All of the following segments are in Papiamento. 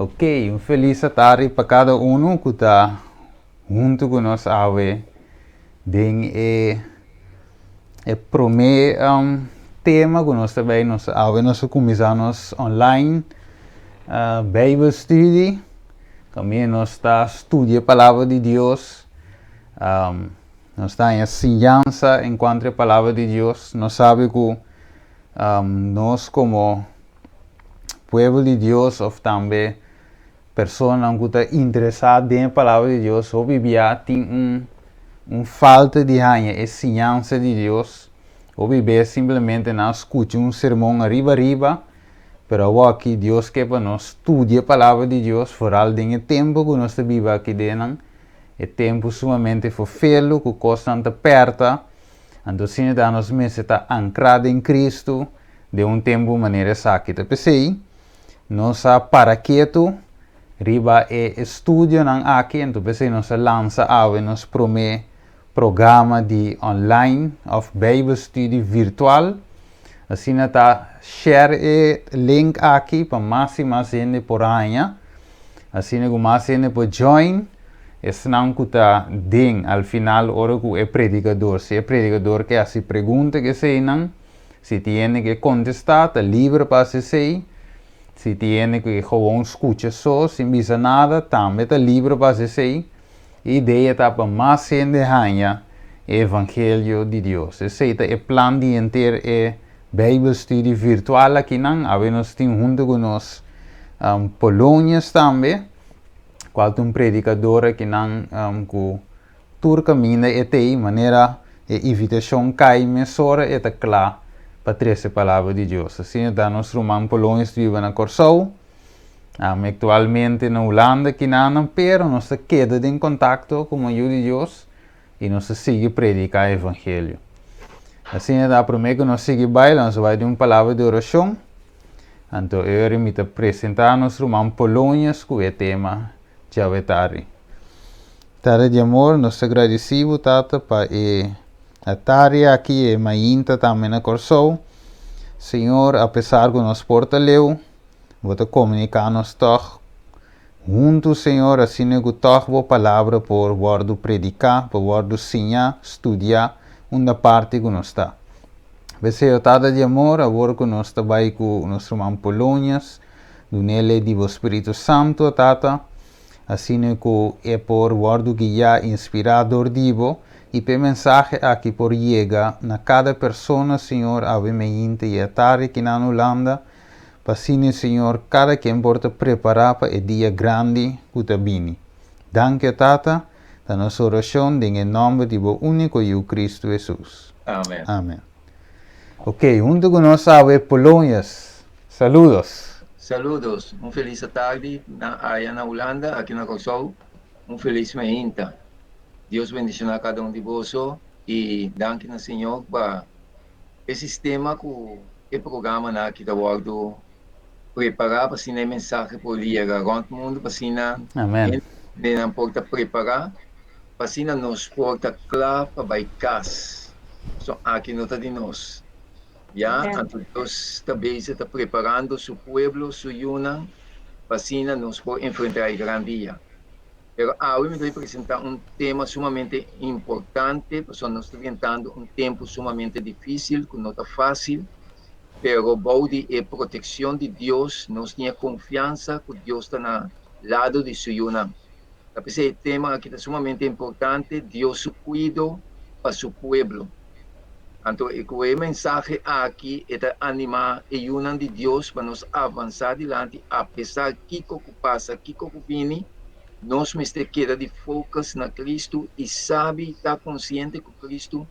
Ok, un felis atardi pa kada unu ku ta huntu ku nos awe den e e promé um, tema ku nos ta bai nos awe nos a kuminsá nos online uh, Bijbel study. Kaminda nos ta studia e palabra di Dios. Um, nos ta haña siñansa en kuanto e palabra di Dios. Nos sabi ku um, nos komo pueblo di Dios of tambe personanan ku ta interesá den e palabra di Dios hopi bia tin un un falta di haña e siñansa di Dios. Hopi bes simplemente nan a skucha un sermon ariba ariba, pero awoki Dios ke pa nos studia e palabra di Dios, foral den e tempu ku nos ta biba aki den nan, e tempu sumamente fofelu ku kosnan ta pèrta. Anto asina ta nos mester ta ankrá den Kristu den un tempu manera esaki. Ta p'esei nos a para ketu riba e estudionan aki, anto p'esei nos a lansa awe nos promé programa di online òf Bijbelstudie virtual. Asina ta share e link aki pa mas i mas hende por haña. Asina ku mas hende por join, esnan ku ta den al final ora ku e predikador, si e predikador ke hasi pregunta ke eseinan, si tin hende ke kontestá ta liber pa hasi esei, si tin hende ke gewoon skucha so sin bisa nada tambe ta liber pa hasi esei. E idea ta pa mas hende haña e evangelio di Dios. Esei ta e plan di henter e Bijbelstudie virtual akinan. Awe nos tin huntu ku nos Polonius tambe, kual ta un predikador akinan ku tur kaminda e t'ei, manera e invitashon kai mesora e ta kla pa trese palabra di Dios. Asina ta nos ruman Polonius ta biba na Kòrsou. Ami aktualmente na Hulanda kinanan, pero nos ta keda den kontakto komo yu di Dios i nos ta sigui prediká e evangelio. Asina ta, promé ku nos sigui bai, nos bai den un palabra di orashon. Anto e ora mi ta presentá nos ruman Polonius ku e tema djawe tardi. Tata di amor, nos ta gradisí bo, Tata, pa e tardi aki, e mainta tambe na Kòrsou. Señor, apesar ku nos por ta leu, Bo ta komuniká nos tòg huntu, Señor, asina ku tòg bo palabra por wòrdu prediká, por wòrdu siñá, studiá, unda parti ku nos ta. P'esei, o Tata di amor, awor ku nos ta bai ku nos ruman Polonius, dun'é di bo Spiritu Santu, o Tata, asina ku e por wòrdu guiá, inspirá dor di bo, i p'e mensahe aki por yega na kada persona, Señor, awe meinta i atardi kinan Hulanda, Pa asina, Señor, kada ken por ta prepará pa e dia grandi ku ta bini. Danki, o Tata, ta nos orashon den e nòmber di bo úniko Yu, Kristu Hesus. Amen. Amen. Ok, huntu ku nos awe Polonius. Saludos. Saludos. Un felis atardi na aya na Hulanda, aki na Kòrsou. Un felis mainta. Dios bendishoná kada un di boso i danki na Señor pa E sistema ku e programanan aki ta wòrdu prepará pa asina e mensahe por yega rònt mundu, pa asina hendenan por ta prepará, pa asina nos por ta kla pa bai kas. So aki no ta di nos. Ya, anto Dios ta bezig ta preparando su pueblo, su yunan, pa asina nos por enfrentá e gran dia. Pero awe mi ta bai presentá un tema sumamente importante, pasobra nos ta drentando un tempu sumamente difísil ku no ta fásil, pero bou di e protekshon di Dios nos tin e konfiansa ku Dios ta na lado di su yunan. Ta p'esei e tema aki ta sumamente importante, Dios su kuido pa su pueblo. Anto ku e mensahe aki e ta animá e yunan di Dios pa nos avansá dilanti apesar kiko ku pasa, kiko ku bini, nos mester keda di focus na Cristo i sabi ta konsiente ku Cristo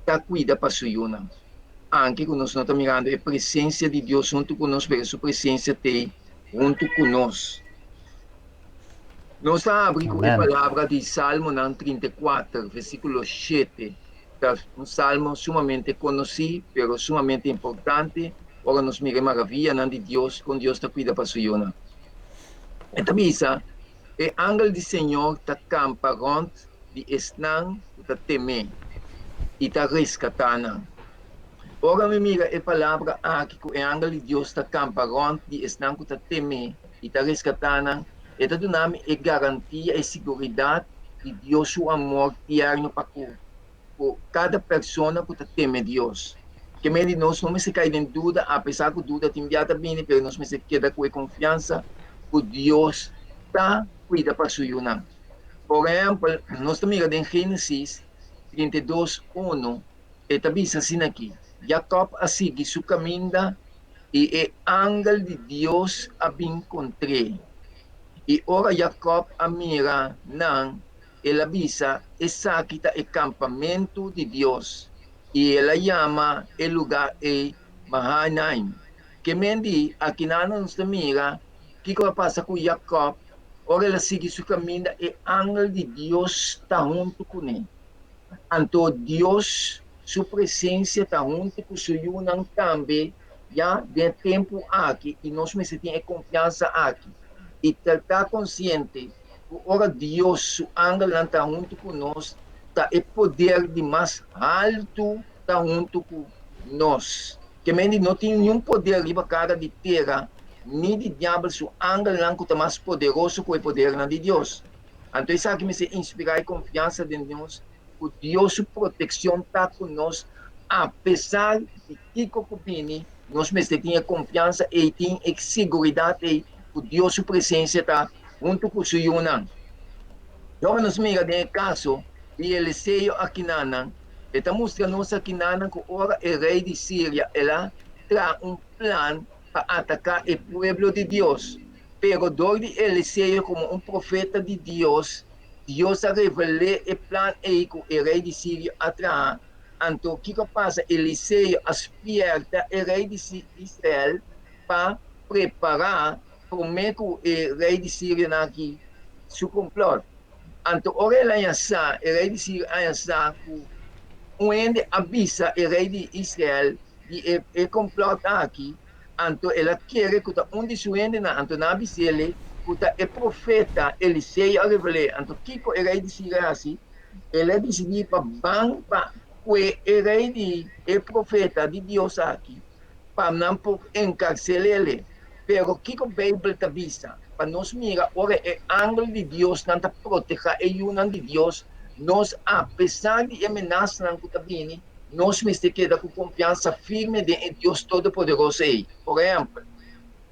ta kuida pa su yunan. Anke ku nos no ta mirando e presensia di Dios huntu ku nos, pero su presensia t'ei huntu ku nos. Nos ta habri ku e palabra di Salmonan 34, versíkulo 7. Ta un salmo sumamente konosí, pero sumamente importante ora nos mira e maravianan di Dios, kon Dios ta kuida pa su yunan. E ta bisa, E angel di Señor ta kampa rònt di esnan ku ta tem'é i ta reskatá nan. Ora mi mira e palabra aki ku e angel di Dios ta kampa rònt di esnan ku ta tem'é i ta reskatá nan, e ta duna mi e garantia, e siguridat di Dios su amor tierno pa ku ku kada persona ku ta teme Dios. Ke men di nos no mester kai den duda, apesar ku duda tin bia ta bini, pero nos mester keda ku e konfiansa ku Dios ta kuida pa su yunan. Por ehèmpel, nos ta mira den Génesis 32, unu, e ta bisa asina aki, Jakòb a sigui su kaminda i e angel di Dios a bin kontr'é. I ora Jakòb a mira nan, el a bisa, Esaki ta e kampamentu di Dios! I el a yama e lugá ei Mahanaim. Ke men di, akinan nos ta mira kiko a pasa ku Jakòb ora el a sigui su kaminda, e angel di Dios ta huntu kuné. Anto Dios su presensia ta huntu ku su yunan tambe ya den e tempu aki, i nos mester tin e konfiansa aki i ta konsiente ku ora Dios su angelnan ta huntu ku nos, ta e poder di mas haltu ta huntu ku nos. Ke men di no tin niun poder riba kara di tera ni di diabel su angelnan ku ta mas poderoso ku e podernan di Dios. Anto esaki mester inspirá e konfiansa den nos ku Dios su protekshon ta ku nos apesar di kiko ku bini. Nos mester tin e konfiansa ei, tin e siguridat ei ku Dios su presensia ta huntu ku su yunan. Ora nos mira den e kaso di Eliseo akinanan, e ta mustra nos akinanan ku ora e rei di Siria el a traha un plan pa ataká e pueblo di Dios, pero dor di Eliseo komo un profeta di Dios, Dios a revel'é e plan ei ku e rei di Siria a traha. Anto kiko a pasa? Eliseo a spièrta e rei di Israel pa prepará promé ku e rei di Siria nan aki su komplòt. Anto ora el haña sa, e rei di Siria haña sa ku un hende a bisa e rei di Israel di e komplòt aki, anto el a kere ku ta un di su hendenan. Anto nan a bis'el ku ta e profeta Eliseo a revel'é. Anto kiko e rei di Siria a hasi? El a disidí pa ban pa kue e rei di e profeta di Dios aki pa nan por enkarsel'el. Pero kiko Beibel ta bisa? Pa nos mira ora e angel di Diosnan ta protehá e yunan di Dios, nos apesar di e menasanan ku ta bini, nos mester keda ku konfiansa firme den e Dios Todopoderoso ei. Por ehèmpel,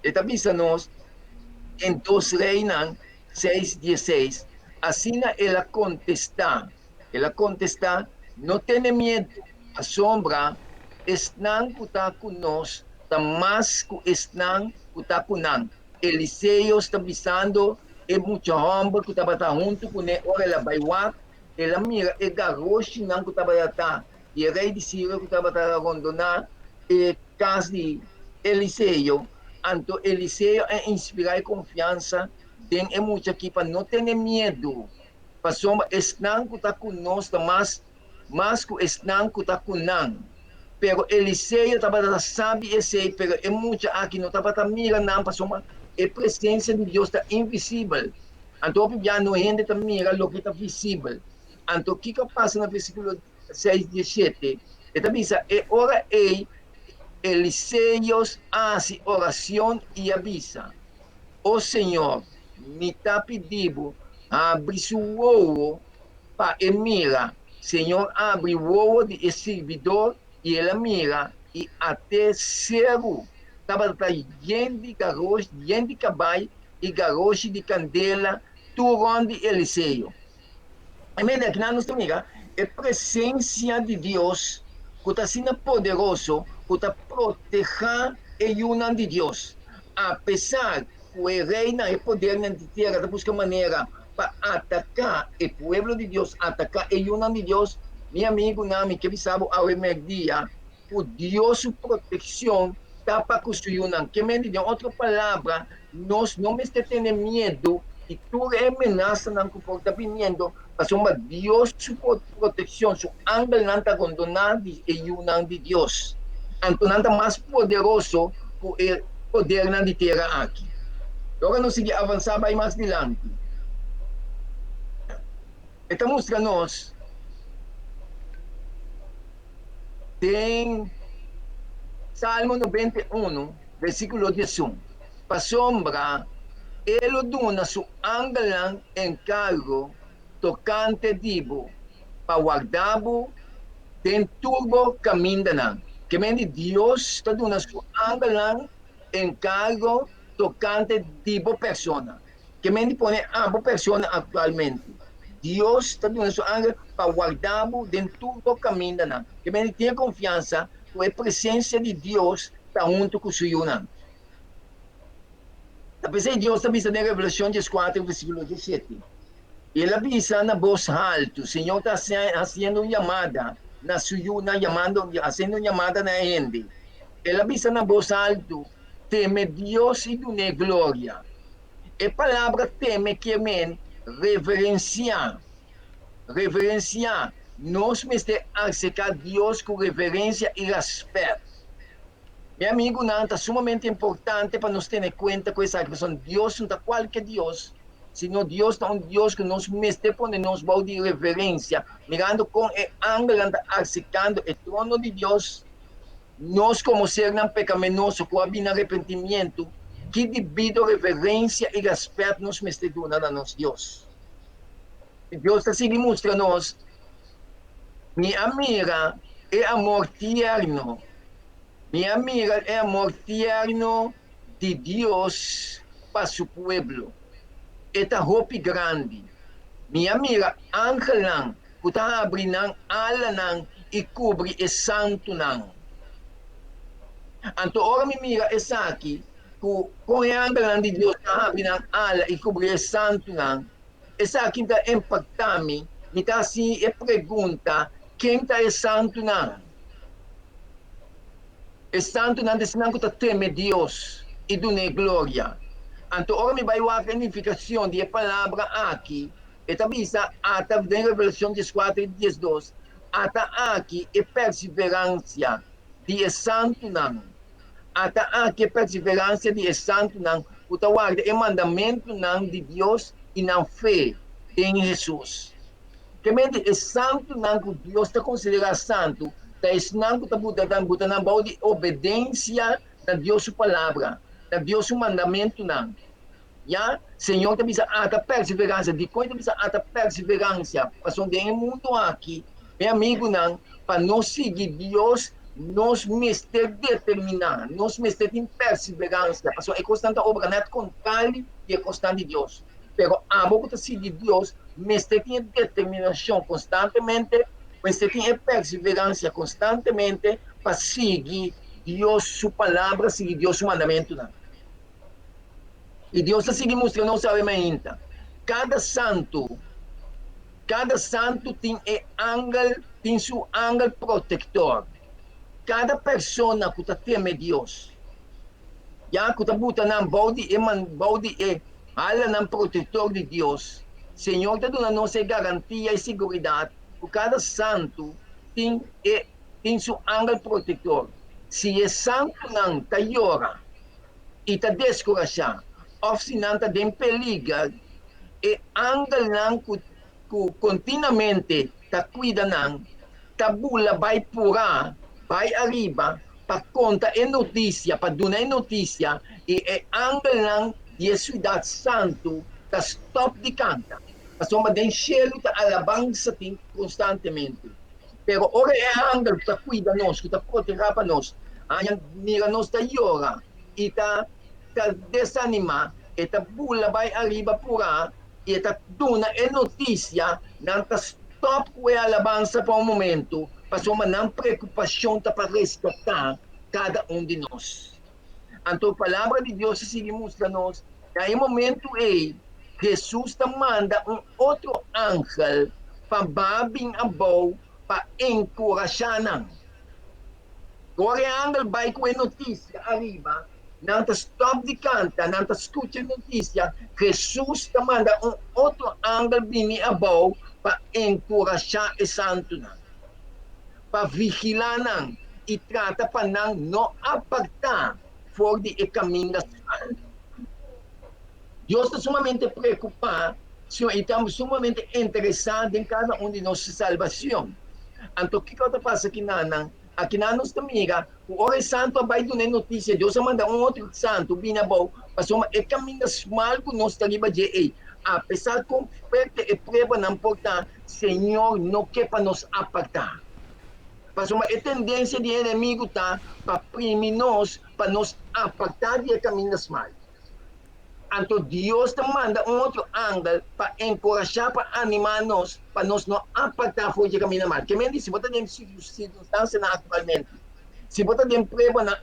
e ta bisa nos den Dos Reinan seis dieseis, Asina el a kontestá, el a kontestá, No tene miedu, pasobra esnan ku ta ku nos ta mas ku esnan ku ta ku nan. Eliseo sta bisando e mucha hòmber ku tabata huntu kuné ora el a bai wak, el a mira e garoshinan ku tabata ta di e rei di Siria ku tabata rondoná e kas di Eliseo. Anto Eliseo a inspirá e konfiansa den e mucha akí pa no tene miedu, pasobra esnan ku ta ku nos ta mas mas ku esnan ku ta ku nan. Pero Eliseo tabata sabi esei, pero e mucha aki no tabata mira nan pasobra e presensia di Dios ta invisibel. Anto hopi bia no hende ta mira loke ta visibel. Anto kiko a pasa na versíkulo seis diesshete? E ta bisa, E ora ei Eliseo a hasi oracion i a bisa, O Señor, mi ta pidi bo, habri su wowo pa e mira. Señor a habri wowo di e sirbidor i el a mira, i ate seru tabata yen di garoshi, yen di kabai i garoshi di kandela tur rònt di Eliseo. E mende akinan nos ta mira e presensia di Dios ku ta asina poderoso ku ta protehá e yunan di Dios. Apesar ku e reinan, e podernan di tera ta buska manera pa ataká e pueblo di Dios, ataká e yunan di Dios, mi amigunan, mi ke bisa bo awe mèrdia ku Dios su protekshon ta pa ku su yunan. Ke mende, den otro palabra, nos no mester tene miedu di tur e menasanan ku por ta biniendo, pasobra Dios su protekshon, su angelnan ta rondoná di e yunan di Dios. Anto nan ta mas poderoso ku e podernan di tera aki. Ora nos sigui avansá bai mas dilanti, e ta mustra nos den Salmo 91, versíkulo 11, Pasobra. E lo duna su angelnan enkargo tokante di bo, pa warda bo den tur bo kamindanan. Ke men di Dios ta duna su angelnan enkargo tokante di bo persona. Ke men di pone abo persona aktualmente. Dios ta duna su angel pa warda bo den tur bo kamindanan. Ke men di tin e konfiansa ku e presensia di Dios ta huntu ku su yunan. Ta p'esei Dios ta bisa den Revelashon dieskuater versíkulo diesshete, I el a bisa na bos haltu, Señor ta hasiendo un yamada na su yunan, yamando, hasiendo un yamada na e hende. El a bisa na bos haltu, Teme Dios i dun'é gloria. E palabra teme kier men reverensiá. Reverensiá. Nos mester aserká Dios ku reverensia i rèspèt. Mi amigunan, ta sumamente importante pa nos tene kuenta ku esaki, pasobra Dios no ta kualke Dios, sino Dios ta un Dios ku nos mester pone nos bou di reverensia. Mirando kon e angelnan ta aserkando e trono di Dios, nos komo sernan pekaminoso ku a bini arepentimientu, ki debido reverensia i rèspèt nos mester duna na nos Dios? Dios ta sigui mustra nos Mi a mira e amor tierno, mi a mira e amor tierno di Dios pa su pueblo. E ta hopi grandi. Mi a mira angelnan ku ta habri nan alanan i kubri e santunan. Anto ora mi mira esaki, ku kon e angelnan di Dios ta habri nan ala i kubri e santunan, Esaki ta empaktá mi. Mi ta hasi e pregunta, Ken ta e santunan? E santunan ta esnan ku ta teme Dios i dun'é gloria. Anto ora mi bai wak e nifikashon di e palabra aki, e ta bisa, Ata, den Revelashon dieskuater i diesdos, Ata aki e perseveransia di e santunan. Ata aki e perseveransia di e santunan ku ta warda e mandamentunan di Dios i nan fe den Hesus. Kemente e santunan ku Dios ta konsiderá santu ta esnan ku ta buta buta nan bou di obedensia na Dios su Palabra, na Dios su mandamentunan. Ya, Señor ta bisa ata perseveransia. Dikon e ta bisa ata perseveransia? Pasobra den e mundu aki, mi amigunan, pa nos sigui Dios, nos mester determiná, nos mester tin perseveransia, pasobra e kosnan ta obra nèt kontrali di e kosnan di Dios. Pero abo ku ta sigui Dios mester tin e determinashon konstantemente, mester tin e perseveransia konstantemente pa sigui Dios su palabra, sigui Dios su mandamentunan. I Dios ta sigui mustra nos awe mainta. Kada santu, kada santu tin e angel, tin su angel protektor. Kada persona ku ta teme Dios, ya ku ta buta nan bou di e man, bou di e halanan protektor di Dios, Señor ta duna nos e garantia i siguridat ku kada santu tin e tin su angel protektor. Si e santunan ta yora, i ta deskurashá òf si nan ta den peliger, e angelnan ku ku kontinuamente ta kuida nan ta bula bai purá bai ariba pa konta e notisia, pa duna e notisia, i e angelnan di e siudat santu ta stòp di kanta, pasobra den shelu ta alabansa tin konstantemente. Pero ora e angel ku ta kuida nos, ku ta protehá pa nos, haña mira nos ta yora i ta ta desanimá, e ta bula bai ariba purá i e ta duna e notisia, nan ta stòp ku e alabansa pa un momentu, pasobra nan preokupashon ta pa reskatá kada un di nos. Anto Palabra di Dios ta sigui mustra nos, na e momentu ei, Hesus ta manda un otro angel pa ba bin abou pa enkurashá nan. Ora e angel bai ku e notisia ariba, nan ta stòp di kanta, nan ta skucha e notisia, Hesus ta manda un otro angel bini abou pa enkurashá e santunan, pa vigilá nan i trata pa nan no apartá for di e kaminda smal. Dios ta sumamente preokupá i ta sumamente interesá den kada un di nos salbashon. Anto kiko ta pasa ki nan? Akinan nos ta mira ku ora e santu a bai duna e notisia, Dios a manda un otro santu bini abou, pasobra e kaminda smal ku nos ta riba dje ei, apesar kon fuerte e pruebanan por ta, Señor no ke pa nos apartá. Pasobra e tendensia di e enemigu ta pa primi nos pa nos apartá di e kaminda smal. Anto Dios ta manda un otro angel pa enkurashá, pa animá nos pa nos no apartá for dje kaminda mal. Ke men di si bo ta den sirkunstansianan aktualmente, si bo ta den pruebanan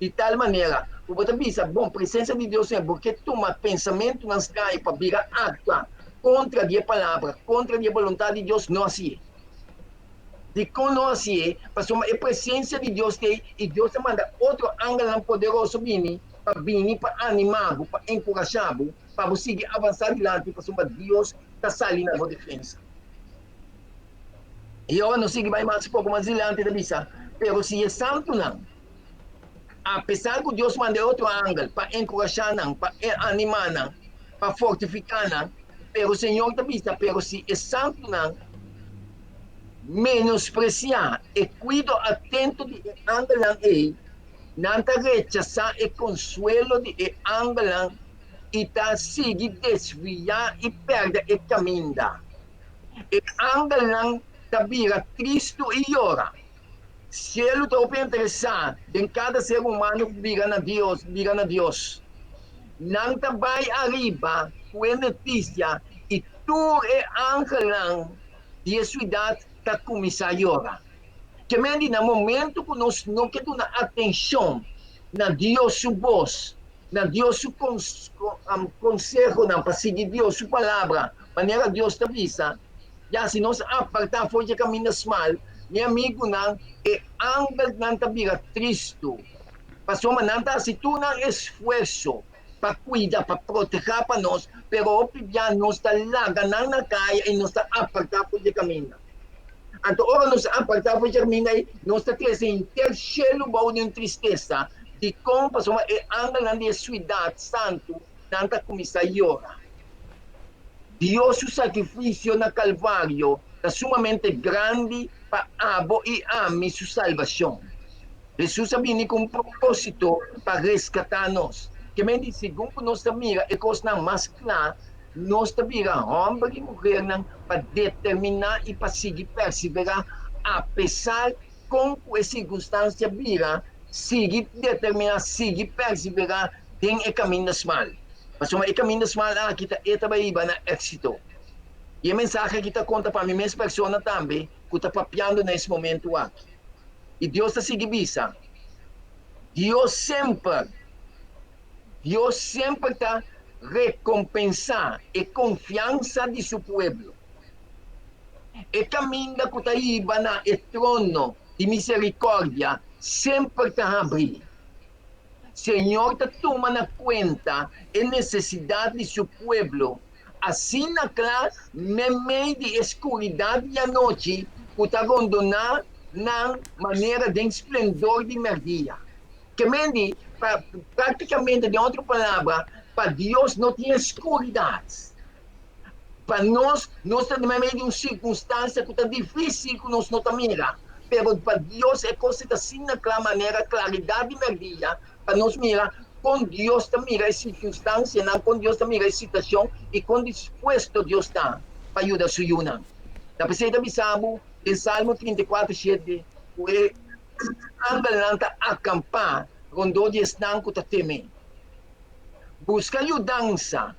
di tal manera ku bo ta bisa, Bon, presensia di Dios ei, bo ke tuma pensamentunan straño pa bira aktua kontra di e Palabra, kontra di e boluntat di Dios, no hasié. Dikon no hasié? Pasobra e presensia di Dios ta ei i Dios ta manda otro angelnan poderoso bini pa bini pa animá bo, pa enkurashá bo, pa bo sigui avansá dilanti, pasobra Dios ta sali na bo defensa. I ora nos sigui bai mas poko mas dilanti ta bisa, Pero si e santunan, apesar ku Dios manda e otro angel pa enkurashá nan, pa animá nan, pa fortifiká nan, pero Señor ta bisa, pero si e santunan menospresiá e kuido atento di e angelnan ei, nan ta rechasá e konsuelo di e angelnan i ta sigui desviá i pèrdè e kaminda. E angelnan ta bira tristu i yora. Sielu ta hopi interesá den kada ser humano ku bira na Dios, bira na Dios. Nan ta bai ariba ku e notisia i tur e angelnan di e siudat ta kuminsá yora. Ke men di na momento ku nos no ke duna atenshon na Dios su bos, na Dios su konsehonan pa sigui Dios su palabra manera Dios ta bisa, ya si nos apartá for dje kaminda smal, mi amigunan, e angelnan ta bira tristu, pasobra nan ta hasi tur nan esfuerso pa kuida, pa protehá pa nos, pero hopi bia nos ta laga nan na kaya i nos ta apartá for dje kaminda. Anto ora nos apartá for dje kaminda ei, nos ta trese henter shelu bou di un tristesa. Dikon? Pasobra e angelnan di e siudat santu nan ta kuminsá yora. Dios su sakrifisio na Kalvario ta sumamente grandi pa abo i ami su salbashon. Hesus a bini ku un propósito pa reskatá nos. Ke men di segun ku nos ta mira e kosnan mas kla, nos ta bira hòmber i muhernan pa determiná i pa sigui perseverá apesar kon ku e sirkunstansia bira, sigui determiná, sigui perseverá den e kaminda smal. Pasobra e kaminda smal aki ta e ta bai hiba na éksito. I e mensahe aki ta konta pa mi mes persona tambe ku ta papiando na es momentu aki. I Dios ta sigui bisa, Dios semper, Dios semper ta rekompensá e konfiansa di su pueblo. E kaminda ku ta hiba na e trono di miserikòrdia semper ta habrí. Señor ta tuma na kuenta e nesesidat di su pueblo Asina kla meimei di e skuridat di anochi ku ta rondoná nan manera den splendor di mèrdia. Ke men di, pa, práktikamente, den otro palabra, pa Dios no tin e skuridat. Pa nos, nos ta meimei di un sirkunstansia ku ta difísil ku nos no ta mira, pero pa Dios e kos ta asina kla manera klaridat di mèrdia, pa nos mira kon Dios ta mira e sirkunstansianan, kon Dios ta mira e situashon i kon dispuesto Dios ta pa yuda su yunan. Ta p'esei ta bisa bo den Salmo 34, 7 ku e angelnan ta akampá rondó di esnan ku ta tem'é. Buska yudansa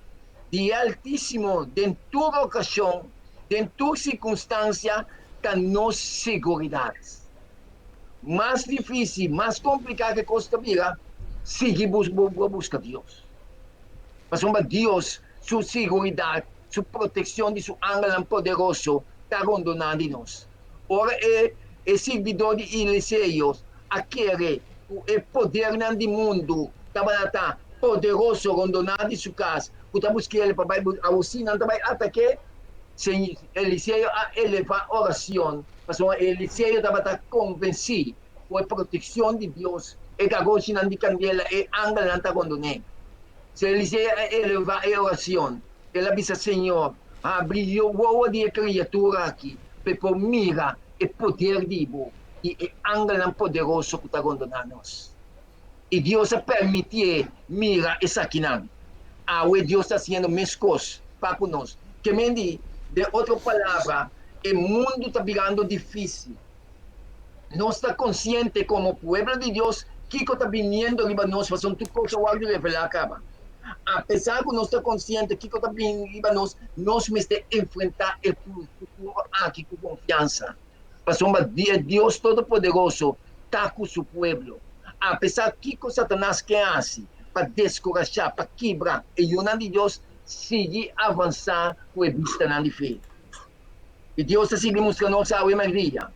di e Altísimo den tur okashon, den tur sirkunstansia ta nos seguridat. Mas difícil, mas complicá ke kos ta bira, sigui bo buska Dios. Pasobra Dios su seguridad, su proteccion di su angelnan poderoso ta rondoná di nos. Ora e e sirbidó di Eliseo a kere ku e podernan di mundu tabata poderoso rondoná di su kas, ku ta busk'el pa bai awor si nan ta bai atak'é, Eliseo a elevá oracion Pasobra Eliseo tabata konvensí ku e protekshon di Dios, e gagoshinan di kandela, e angelnan ta rondon'é. So Eliseo a elevá e orashon. El a bisa, Señor, habri wowo di e kriatura aki pa e por mira e poder di bo. di e angelnan poderoso ku ta rondoná nos. I Dios a permitié mira esakinan. Awe Dios ta hasiendo meskos pa ku nos. Ke men di, den otro palabra, e mundu ta birando difísil. Nos ta konsiente komo pueblo di Dios kiko ta biniendo riba nos pasobra tur kos a wòrdu revelá kaba. Apesar ku nos ta konsiente kiko ta bini riba nos, nos mester enfrentá e futuro aki ku konfiansa pasobra e Dios Todopoderoso ta ku su pueblo. Apesar kiko Satanas ke hasi pa deskurashá, pa kibra e yunan di Dios, sigui avansá ku e bistanan di fe. I Dios ta sigui mustra nos awe maravia.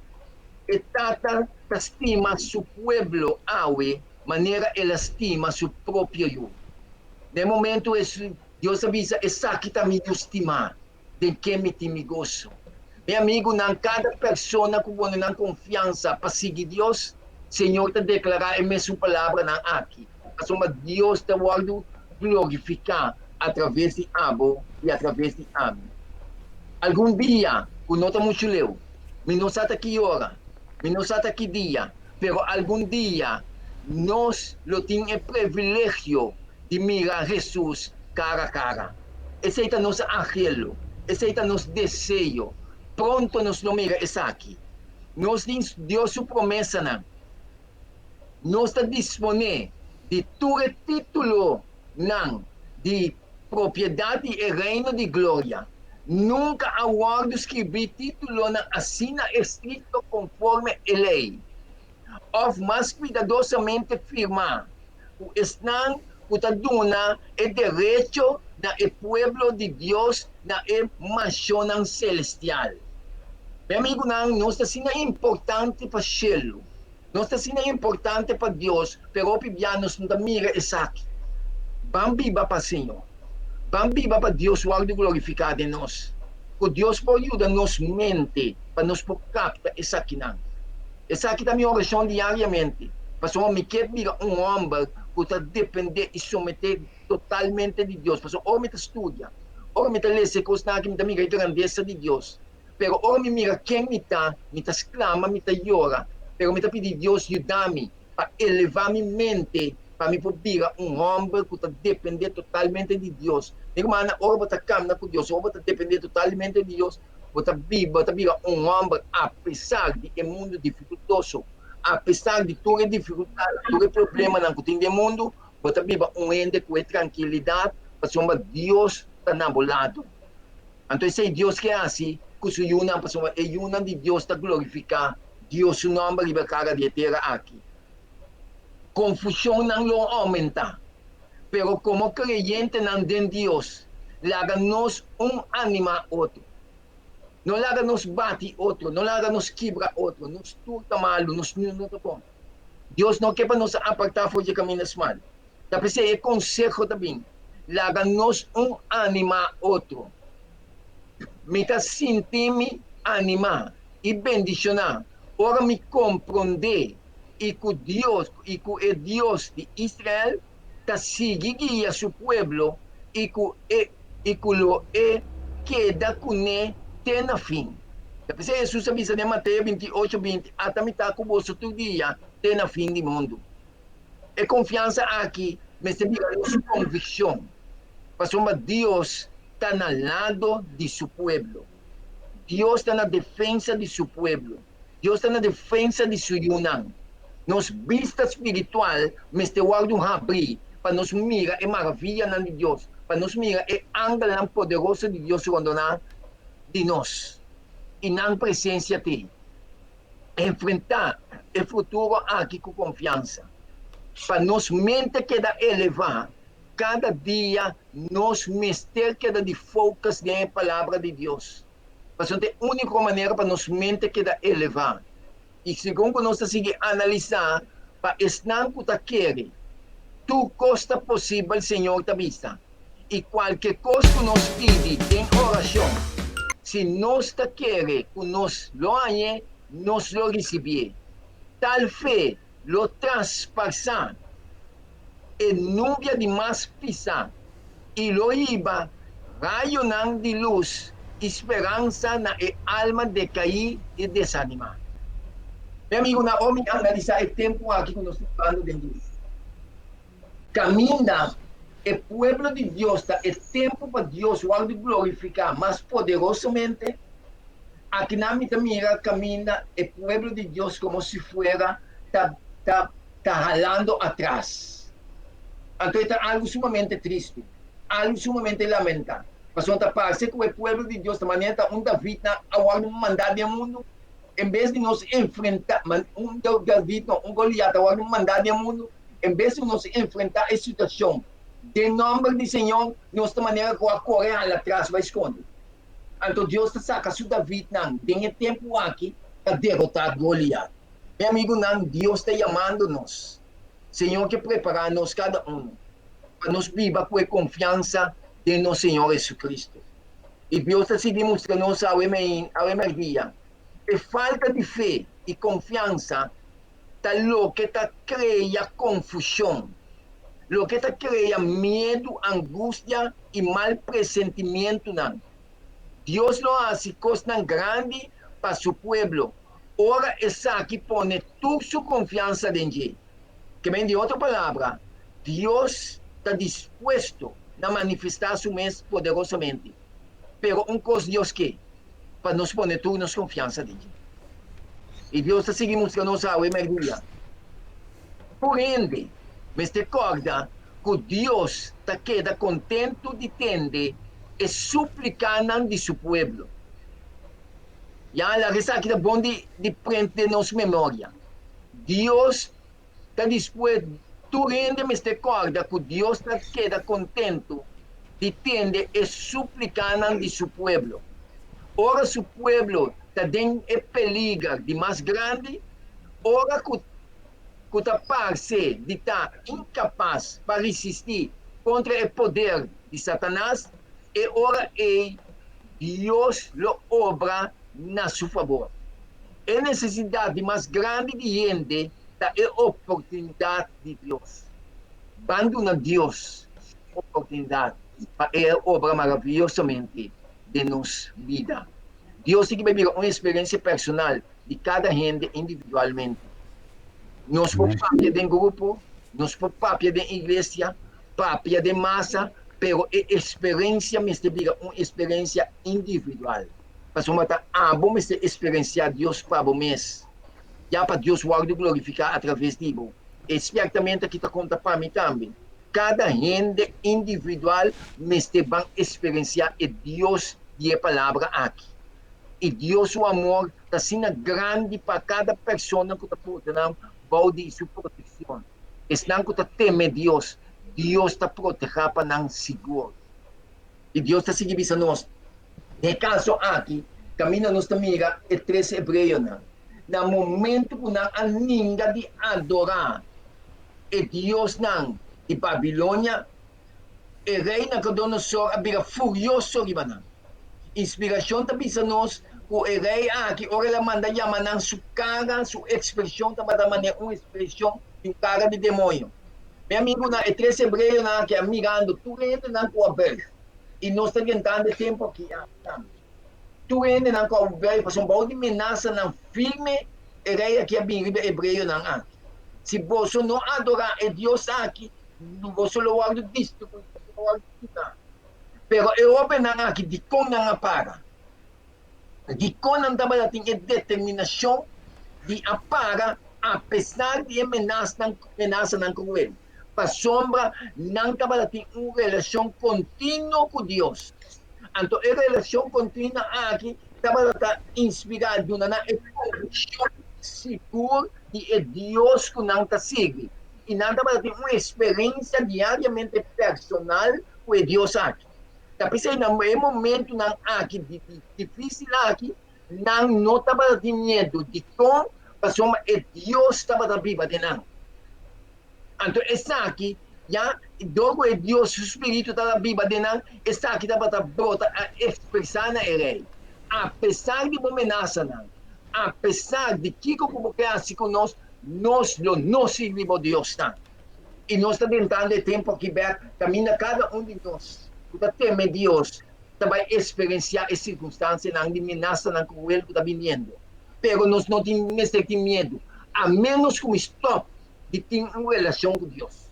E Tata ta stima su pueblo awe manera el a stima su propio yu. Na e momentu es, Dios a bisa, Esaki ta mi yu stimá, den ken mi tin mi goso. Mi amigunan, kada persona ku pone nan konfiansa pa sigui Dios, Señor ta deklará e mesun palabranan aki, pasobra Dios ta wòrdu glorifiká atraves di abo i atraves di ami. Algun dia ku no ta muchu leu, mi no sa ta ki ora, mi no sa ta ki dia, pero algun dia nos lo tin e privilegio di mira Hesus kara kara. Esei ta nos anhelo, esei ta nos deseo. Pronto nos lo mira esaki. Nos tin Dios su promesanan. Nos ta disponé di tur e títulonan di propiedat di e Reino di Gloria. Nunka a wòrdu skirbí títulonan asina estrikto konforme e lei, òf mas kuidadosamente firmá ku esnan ku ta duna e derecho na e pueblo di Dios na e manshonnan selestial. Mi amigunan, nos ta asina importante pa shelu. Nos ta asina importante pa Dios, pero hopi bia nos no ta mira esaki. Ban biba pa Señor. Ban biba pa Dios wòrdu glorifiká den nos. Ku Dios por yuda nos mente pa nos por kapta esakinan. Esaki ta mi orashon diariamente, pasobra mi kier bira un hòmber ku ta dependé i someté totalmente di Dios. Pasobra ora mi ta studia, ora mi ta lesa e kosnan aki, mi ta mira e grandesa di Dios. Pero ora mi mira ken mi ta, mi ta sklama, mi ta yora, pero mi ta pidi Dios yuda mi pa elevá mi mente pa mi por bira un hòmber ku ta dependé totalmente di Dios. Mi rumannan, ora bo ta kamna ku Dios, ora bo ta dependé totalmente di Dios, bo ta biba, bo ta bira un hòmber apesar di e mundu difikultoso, apesar di tur e difikultatnan, tur e problemanan ku tin den mundu, bo ta biba un hende ku e trankilidat pasobra Dios ta na bo lado. Anto esei Dios ke hasi ku su yunan, pasobra e yunan di Dios ta glorifiká Dios su nòmber riba e kara di e tera aki. Konfushonnan lo oumentá, pero komo kreyentenan den Dios, laga nos un animá otro. No laga nos bati otro, no laga nos kibra otro. Nos tur ta malu, nos niun no ta bon. Dios no ke pa nos apartá for dje kaminda smal. Ta p'esei e konseho ta bin, Laga nos un animá otro. Mi ta sinti mi animá i bendishoná ora mi komprondé i ku Dios i ku e Dios di Israel ta sigui guia su pueblo i ku e i ku lo e keda kuné te na fin. Ta p'esei Hesus a bisa den Mateo 28, 20, Ata mi ta ku boso tur dia te na fin di mundu. E konfiansa aki mester bira nos konvikshon, pasobra Dios ta na lado di su pueblo. Dios ta na defensa di su pueblo. Dios ta na defensa di su yunan. Nos bista spiritual mester wòrdu habrí pa nos mira e maraviyanan di Dios, pa nos mira e angelnan poderoso di Dios rondoná di nos i nan presensia t'ei. Enfrentá e futuro aki ku konfiansa. Pa nos mente keda elevá, kada dia nos mester keda di focus den e Palabra di Dios. Pasobra ta e úniko manera pa nos mente keda elevá. I segun ku nos ta sigui analisá, pa esnan ku ta kere, tur kos ta posibel, Señor ta bisa. I kualke kos ku nos pidi den orashon, si nos ta kere ku nos lo hañ'é, nos lo risibié. Tal fe lo traspasá e nubia di mas pisá i lo hiba rayonan di lus i speransa na e alma dekaí i desanimá. Mi amigunan, ora mi analisá e tempu aki ku nos ta bibando den dje, kaminda e pueblo di Dios ta e tempu pa Dios wòrdu glorifiká mas poderosamente, akinan mi ta mira kaminda e pueblo di Dios komo si fuera ta ta ta halando atras. Anto e ta algu sumamente tristu, algu sumamente lamentá, pasobra ta parse ku e pueblo di Dios ta manera ta un Davidnan a wòrdu mandá den mundu. En bes di nos enfrentá, un David no, un Goliat a wòrdu mandá den mundu, en bes di nos enfrentá e situashon den nòmber di Señor, nos ta manera ku a kore hala atras bai skonde. Anto Dios ta saka su Davidnan den e tempu aki pa derotá Goliat. Mi amigunan, Dios ta yamando nos. Señor ke prepará nos kada unu pa nos biba ku e konfiansa den nos Señor Jesucristo. I Dios ta sigui mustra nos awe mèrdia. E falta di fe i konfiansa ta loke ta krea konfushon, loke ta krea miedu, angustia i mal presentimientunan. Dios lo hasi kosnan grandi pa su pueblo ora esaki pone tur su konfiansa den dje. Ke men di otro palabra, Dios ta dispuesto na manifestá su mes poderosamente. Pero un kos Dios ke, pa nos pone tur nos konfiansa den dje. I Dios ta sigui mustra nos awe mèrdia. Tur hende mester kòrda ku Dios ta keda kontentu di tende e súplikanan di su pueblo. Ya, laga esaki ta bon di prent den nos memoria. Dios ta dispuesto, tur hende mester kòrda ku Dios ta keda kontentu di tende e súplikanan di su pueblo. Ora su pueblo ta den e peliger di mas grandi, ora ku ku ta parse di ta inkapas pa risistí kontra e poder di Satanas, e ora ei Dios lo obra na su fabor. E nesesidat di mas grandi di hende ta e oportunidat di Dios. Ban duna Dios oportunidat pa E obra maraviyosamente den nos bida. Dios tin ki bai bira un eksperensia personal di kada hende individualmente. Nos por papia den grupo, nos por papia den iglesia, papia den masa, pero e eksperensia mester bira un eksperensia individual. Pasobra ta abo mester eksperensiá Dios pa bo mes, ya pa Dios wòrdu glorifiká atraves di bo. E spièrtamentu aki ta konta pa mi tambe. Kada hende individual mester ban eksperensiá e Dios di e Palabra aki. I Dios su amor ta asina grandi pa kada persona ku ta purta nan bou di su protekshon. Esnan ku ta teme Dios, Dios ta protehá pa nan sigur. I Dios ta sigui bisa nos, Den e kaso aki, kaminda nos ta mira e tres hebreonan, na momentu ku nan a ninga di adorá e diosnan di Babilonia, e rei Nabucodonosor a bira furioso riba nan. Inspirashon ta bisa nos ku e rei aki, ora el a manda yama nan, su kara, su ekspreshon tabata manera un ekspreshon di un kara di demoño. Mi amigunan, e tres hebreonan aki a mirando tur hendenan ku a buig, i nos ta drentando e tempu aki tambe. Tur hendenan ku a buig, pasobra bou di menasanan firme e rei aki a bin riba e hebreonan aki. Si boso no adorá e Dios aki, boso lo wòrdu destruí, boso lo wòrdu kitá. Pero e hóbennan aki, dikon nan a para? Dikon nan tabata tin e determinashon di a para apesar di e menasnan, menasanan kruel? Pasobra nan tabata tin un relashon kontinuo ku Dios. Anto e relashon kontinuo aki tabata ta inspirá, duna nan e konvikshon sigur di e Dios ku nan ta sirbi. I nan tabata tin un eksperensia diariamente personal ku e Dios aki. Ta p'esei na e momentunan aki difísil aki, nan no tabata tin miedu. Dikon? Pasobra e Dios tabata biba den nan. Anto esaki, ya, dor ku e Dios su spiritu tabata biba den nan, esaki tabata brota a ekspresá na e rei. Apesar di bo menasanan, apesar di kiko ku bo ke hasi ku nos, nos lo no sirbi bo diosnan. I nos ta drentando e tempu aki bèk kaminda kada un di nos ku ta teme Dios ta bai eksperensiá e sirkunstansianan di menasanan kruel ku ta biniendo. Pero nos no tin mester tin miedu, a ménos ku mi stòp di tin un relashon ku Dios.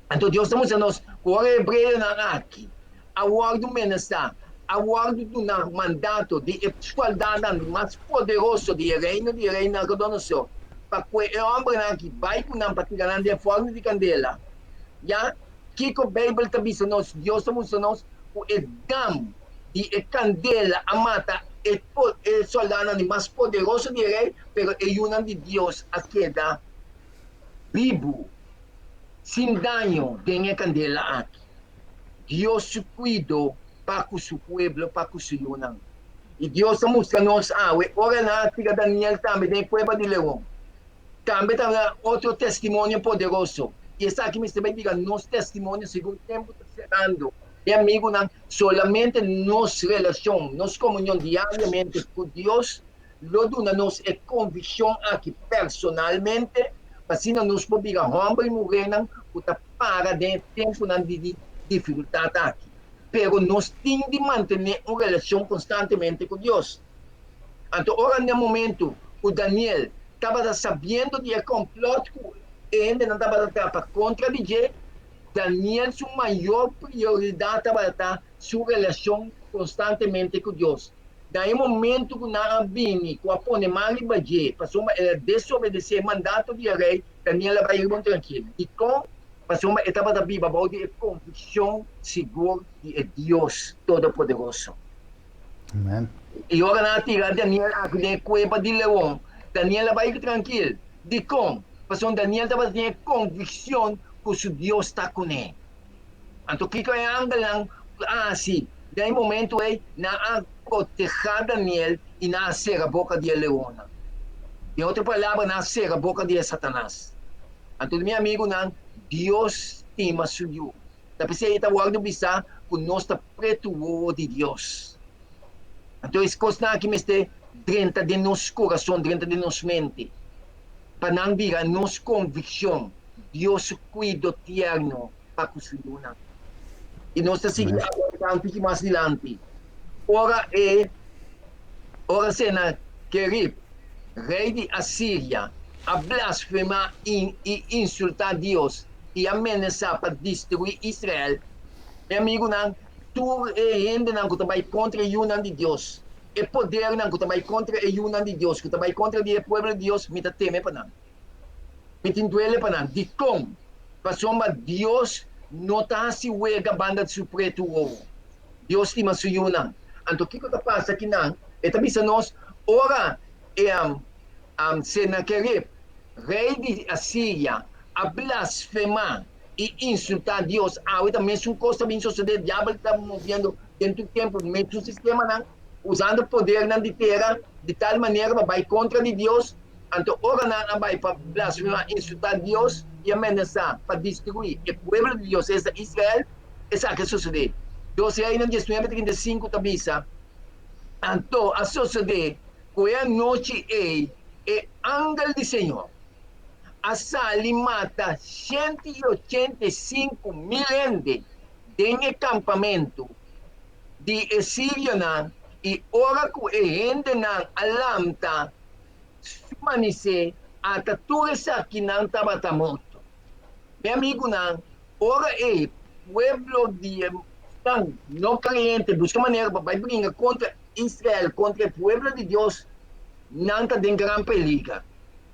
Anto Dios ta mustra nos ku ora e hebreonan aki a wòrdu menasá, a wòrdu duna mandato di e sòldánan mas poderoso di e reino di rei Nabucodonosor pa kue e hòmbernan aki bai ku nan pa tira nan den fòrnu di kandela. Ya, kiko Beibel ta bisa nos? Dios ta mustra nos ku e dam di e kandela a mata e e sòldánan di mas poderoso di e rei, pero e yunan di Dios a keda bibu sin daño den e kandela aki. Dios su kuido pa ku su pueblo, pa ku su yunan. I Dios ta mustra nos awe, ora nan a tira Daniel tambe den e kueba di leon. Tambe ta otro testimonio poderoso. I esaki mester bai bira nos testimonio segun tempu ta serando. Mi amigunan, solamente nos relashon, nos komunion diariamente ku Dios lo duna nos e konvikshon aki personalmente, pa asina nos por bira hòmber i muhernan ku ta para den e tempunan di difikultat aki. Pero nos tin di mantené un relashon konstantemente ku Dios. Anto ora n'e momentu ku Daniel tabata sabiendo di e kòmplòt ku e hendenan tabata trapa kontra di dje, Daniel su mayor prioridat tabata su relashon konstantemente ku Dios. Na e momentu ku nan a bini ku a pone man riba dje pasobra el a desobedesé e mandato di e rei, Daniel a bai riba un trankil. Dikon? Pasobra e tabata biba bou di e konvikshon sigur di e Dios Todopoderoso. Amen. I ora nan a tira Daniel aki den e kueba di leon, Daniel a bai trankil. Dikon? Pasobra Daniel tabata tin e konvikshon ku su Dios ta kuné. Anto kiko e angelnan a hasi den e momentu ei? Nan a protehá Daniel i nan a sera boka di e leonnan. Den otro palabra, nan a sera boka di e Satanas. Anto mi amigunan, Dios stima su yu. Ta p'esei e ta wòrdu bisá ku nos ta pretu wowo di Dios. Anto es kosnan aki mester drenta den nos kurason, drenta den nos mente, pa nan bira nos konvikshon, Dios su kuido tierno pa ku su yunan. I nos ta sigui aguantá un tiki mas dilanti. Ora e ora Senakerib, rei di Asiria, a blasfemá i insultá Dios, i a menasá pa destruí Israel. Mi amigunan, tur e hendenan ku ta bai kontra e yunan di Dios, e podernan ku ta bai kontra e yunan di Dios, ku ta bai kontra di e pueblo di Dios, mi ta teme pa nan. Mi tin duele pa nan. Dikon? Pasobra Dios no ta hasi wega banda di su pretu wowo. Dios stima su yunan. Anto kiko ta pasa akinan? E ta bisa nos, ora e Senakerib, rei di Asiria, a blasfemá i insultá Dios. Awe ta mesun kos ta bin sosodé. Diabel ta moviendo den tur tempu mesun sistemanan, usando podernan di tera di tal manera pa bai kontra di Dios. Anto ora nan a bai pa blasfemá, insultá Dios i a menasá pa destruí e pueblo di Dios, esta Israel, esaki a sosodé. Dos Reinan diesnuebe 35 ta bisa, Anto a sosodé ku e anochi ei e angel di Señor a sali mata 185.000 hende den e kampamentu di e sirionan, i ora ku e hendenan a lanta su manisé, ata tur esakinan tabata morto. Mi amigunan, ora e pueblo di e nan no kreyente buska manera pa bai bringa kontra Israel, kontra e pueblo di Dios, nan ta den gran peliger.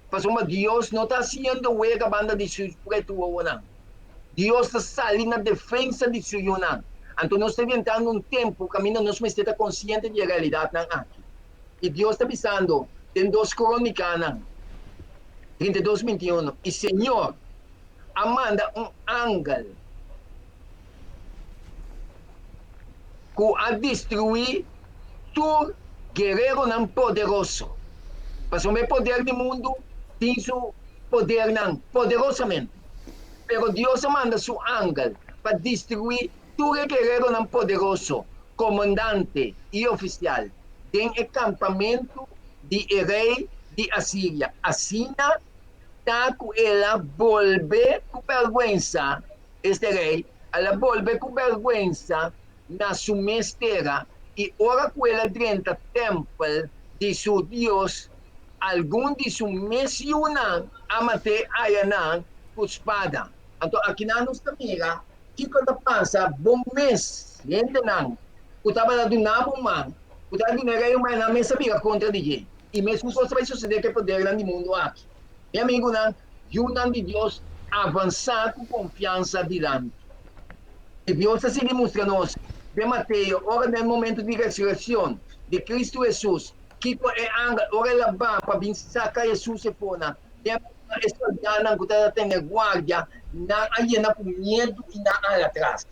Pasobra Dios no ta hasiendo wega banda di su pretu wowonan. Dios ta sali na defensa di su yunan. Anto nos ta enfrentando un tempu kaminda nos mester ta konsiente di e realidatnan aki. I Dios ta bisando den Dos Kronikanan 32, 21, I Señor a manda un angel ku a destruí tur guereronan poderoso. Pasobra e poder di mundu tin su podernan poderosamente. Pero Dios a manda su angel pa destruí tur e guereronan poderoso, komandante i ofisial den e kampamentu di e rei di Asiria. Asina ta ku el a bolbe ku bèrgwensa, este rei, el a bolbe ku bèrgwensa na su mes tera, i ora ku el a drenta tèmpel di su Dios, algun di su mes yunan a mat'é ayanan ku spada. Anto akinan nos ta mira kiko ta pasa bo mes hendenan ku tabata duna bo man, ku tabata duna e rei un man, nan mes a bira kontra di dje. I mesun kos ta bai sosodé ku e podernan di mundu aki. Mi amigunan, yunan di Dios, avansá ku konfiansa dilanti. I Dios ta sigui mustra nos den Mateo, ora den momento di resureccion di Cristo Hesus, kico e angel, ora el a ba pa bin saca Hesus e fona, den e soldanan cu tabata tene guardia, nan a yena cu miedu i nan a hala atras.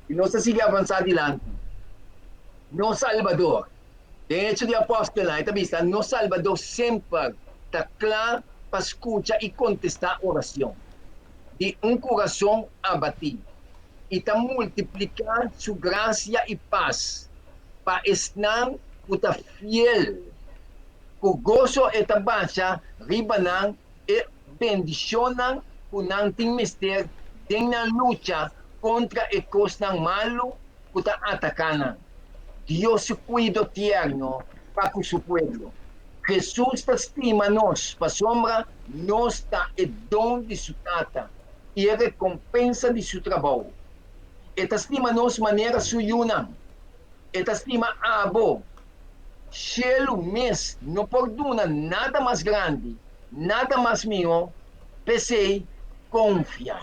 I nos ta sigui avansa dilanti. Nos Salbador. Den Hecho di Apostelnan e ta bisa, Nos Salbador semper ta cla pa scucha i contesta oracion. Di un kurason abatí, i ta multipliká su grasia i pas pa esnan ku ta fiel. Ku goso e ta basha riba nan e bendishonnan ku nan tin mester den nan lucha kontra e kosnan malu ku ta ataká nan. Dios su kuido tierno pa ku su pueblo. Hesus ta stima nos pasobra nos ta e don di su Tata i e rekompensa di su trabou. E ta stima nos manera su yunan. E ta stima abo. Shelu mes no por duna nada mas grandi, nada mas mihó. P'esei, konfia.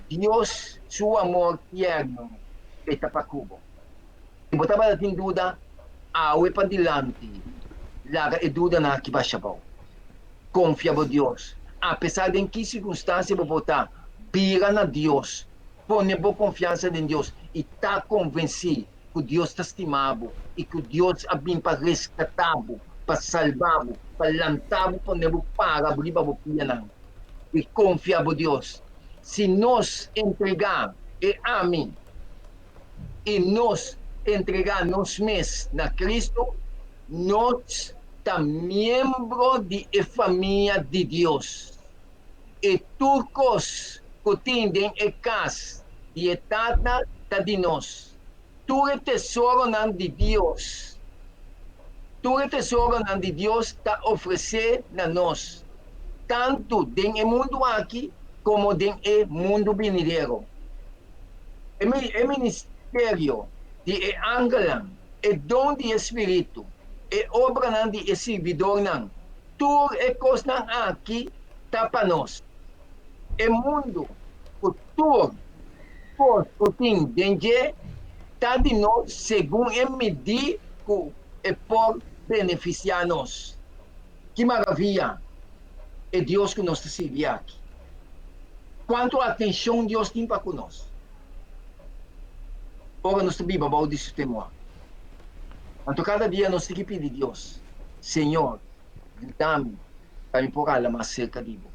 Dios su amor tierno e ta pa ku bo. Si bo tabata tin duda, awe padilanti laga e dudanan aki basha bou. Konfia bo Dios. Apesar den ki sirkunstansia bo por ta, bira na Dios. Pone bo konfiansa den Dios i ta konvensí ku Dios ta stima bo i ku Dios a bin pa reskatá bo, pa salba bo, pa lanta bo, pone bo para riba bo pianan. I konfia bo Dios. Si nos entregá e ami i nos entregá nos mes na Cristo, nos ta miembro di e famia di Dios. I tur kos ku tin den e kas di e Tata ta di nos. Tur e tesoronan di Dios, tur e tesoronan di Dios ta ofresé na nos, tantu den e mundu aki komo den e mundu binidero. E ministerio di e angelnan, e don di e spiritu, e obranan di e sirbidornan, tur e kosnan aki ta pa nos. E mundu ku tur kos ku tin den dje ta di nos segun e midí ku e por benefisiá nos. Ki maravia e Dios ku nos ta sirbi aki! Kuantu atenshon Dios tin pa ku nos ora nos ta biba bou di su temor! Anto kada dia nos tin ki pidi Dios, Señor, yuda mi pa mi por hala mas serka di bo,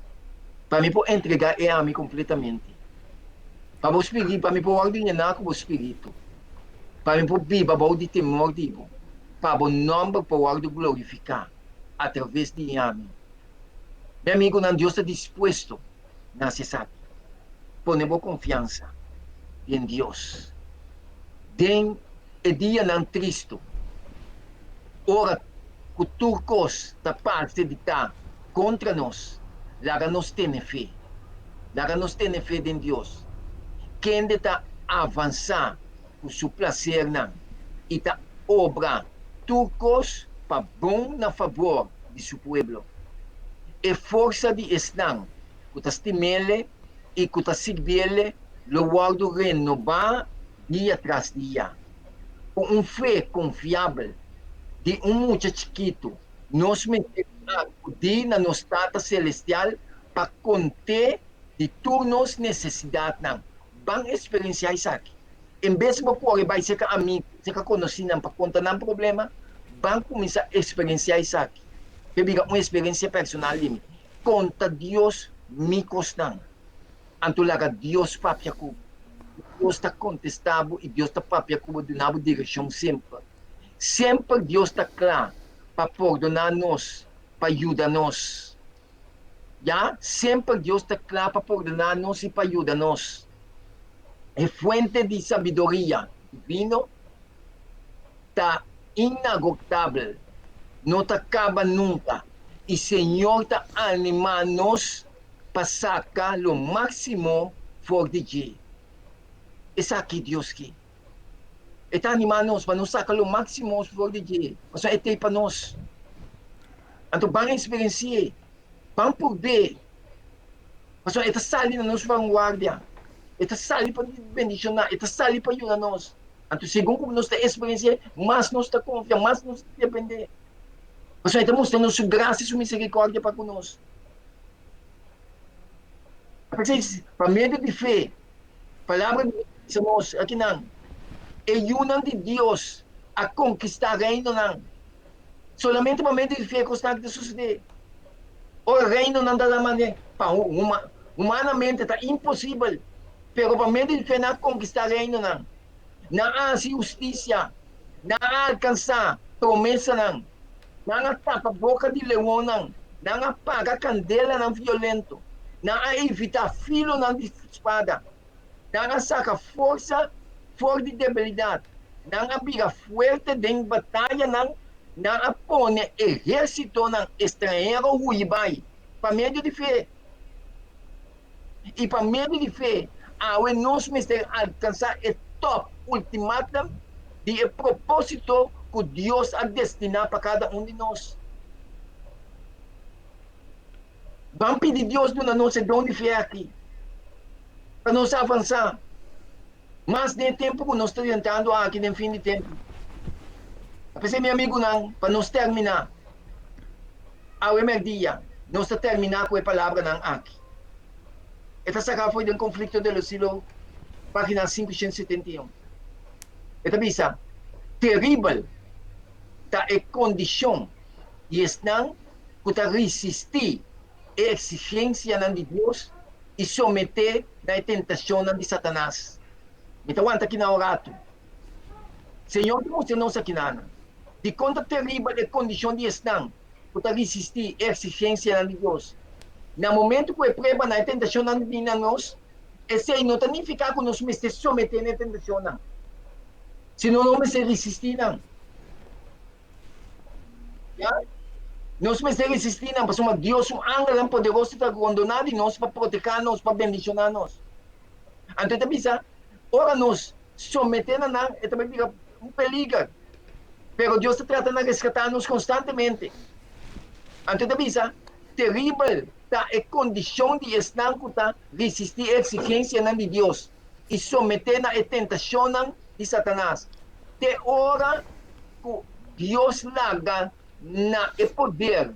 pa mi por entregá e ami kompletamente pa bo spiritu, pa mi por wòrdu yená ku bo spiritu, pa mi por biba bou di temor di bo, pa bo nòmber por wòrdu glorifiká atraves di ami. Mi amigunan, Dios ta dispuesto na hasi esaki. Pone bo konfiansa den Dios. Den e dianan tristu, ora ku tur kos ta parse di ta kontra nos, laga nos tene fe. Laga nos tene fe den Dios, kende ta avansá ku su plasernan i ta obra tur kos pa bon na fabor di su pueblo. E forsa di esnan ku ta stim'Ele i ku ta sirbi'Ele lo wòrdu renobá dia tras dia. Ku un fe konfiabel di un mucha chikitu, nos mester akudí na nos Tata Selestial pa kont'é di tur nos nesesidatnan. Ban eksperensiá esaki. En bes bo kore bai serka amigu, serka konosínan pa konta nan problema, ban kuminsá eksperensiá esaki. Ke bira un eksperensia personal di mi. Konta Dios mi kosnan. Anto laga Dios papia ku bo. Dios ta kontestá bo i Dios ta papia ku bo, duna bo direkshon semper. Semper Dios ta kla pa pordoná nos, pa yuda nos. Ya, semper Dios ta kla pa pordoná nos i pa yuda nos. E fuente di sabiduria divino ta inagotabel. no ta kaba nunka i Señor ta animá nos pa saka lo máksimo for di dje. Esaki Dios ke. E ta animá nos pa nos saka lo máksimo for di dje, pasobra e t'ei pa nos. Anto ban eksperensi'é, ban purb'é, pasobra e ta sali na nos vanguardia, e ta sali pa bendishoná, e ta sali pa yuda nos. Anto segun ku nos ta eksperensi'é, mas nos ta konfia, mas nos ta dependé. Pasobra e ta mustra nos su grasia i su miserikòrdia pa ku nos. P'esei, pa medio di fe, Palabra di Dios ta bisa nos akinan, E yunan di Dios a konkistá reinonan. Solamente pa medio di fe kosnan aki ta susedé. Ora reinonan ta da manera pa humanamente ta imposibel, pero pa medio di fe nan a konkistá reinonan. Nan a hasi hustisia, nan a alkansá promesanan, nan a tapa boka di leonnan, nan a paga kandelanan violento, nan a evitá filonan di spada, nan a saka forsa for di debilidat, nan a bira fuerte den batayanan, nan a pone ehérsitonan estranhero hui bai pa medio di fe. I pa medio di fe, awe nos mester alkansá e tòp ultimatum di e propósito ku Dios a destiná pa kada un di nos. Ban pidi Dios duna nos e don di fe aki pa nos avansá mas den e tempu ku nos ta entrando aki den fin di tempu. P'esei, mi amigunan, pa nos terminá awe mèrdia, nos ta terminá ku e palabranan aki. E ta saká for den Conflicto de los Siglos, página 571. E ta bisa, Teribel ta e kondishon di esnan ku ta risistí e eksigensianan di Dios i someté na e tentashonnan di Satanas. Mi ta wanta akinan un ratu. Señor ta mustra nos akinanan dikon ta teribel e kondishon di esnan ku ta risistí e eksigensianan di Dios. Na momentu ku e pruebanan, e tentashonnan bini na nos, esei no ta nifiká ku nos mester someté na e tentashonnan, sino nos mester risistí nan. Ya? Nos mester resistí nan, pasobra Dios su angelnan poderoso ta rondoná di nos pa protehá nos, pa bendishoná nos. Anto e ta bisa, ora nos someté na nan, e ta bai bira un peliger. Pero Dios ta trata na reskatá nos konstantemente. Anto e ta bisa, teribel ta e kondishon di esnan ku ta resistí e eksigensianan di Dios i someté na e tentashonnan di Satanas. Te ora ku Dios laga na e poder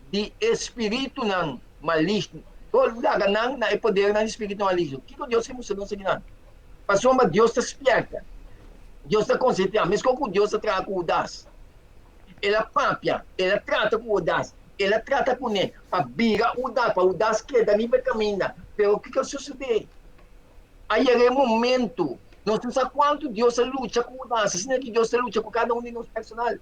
di e spiritunan maligno, laga nan na e podernan di spiritunan maligno. Kiko Dios ke mustra nos akinan? Pasobra Dios ta spièrta, Dios ta konsentrá, meskos ku Dios a traha ku Hudas. El a papia, el a trata ku Hudas, el a trata kuné pa bira Hudas, pa Hudas keda riba e kaminda. Pero kiko a sosodé? A yega e momento, nos no sa cuanto Dios a lucha cu nos, asina ki Dios ta lucha cu cada un di nos personal.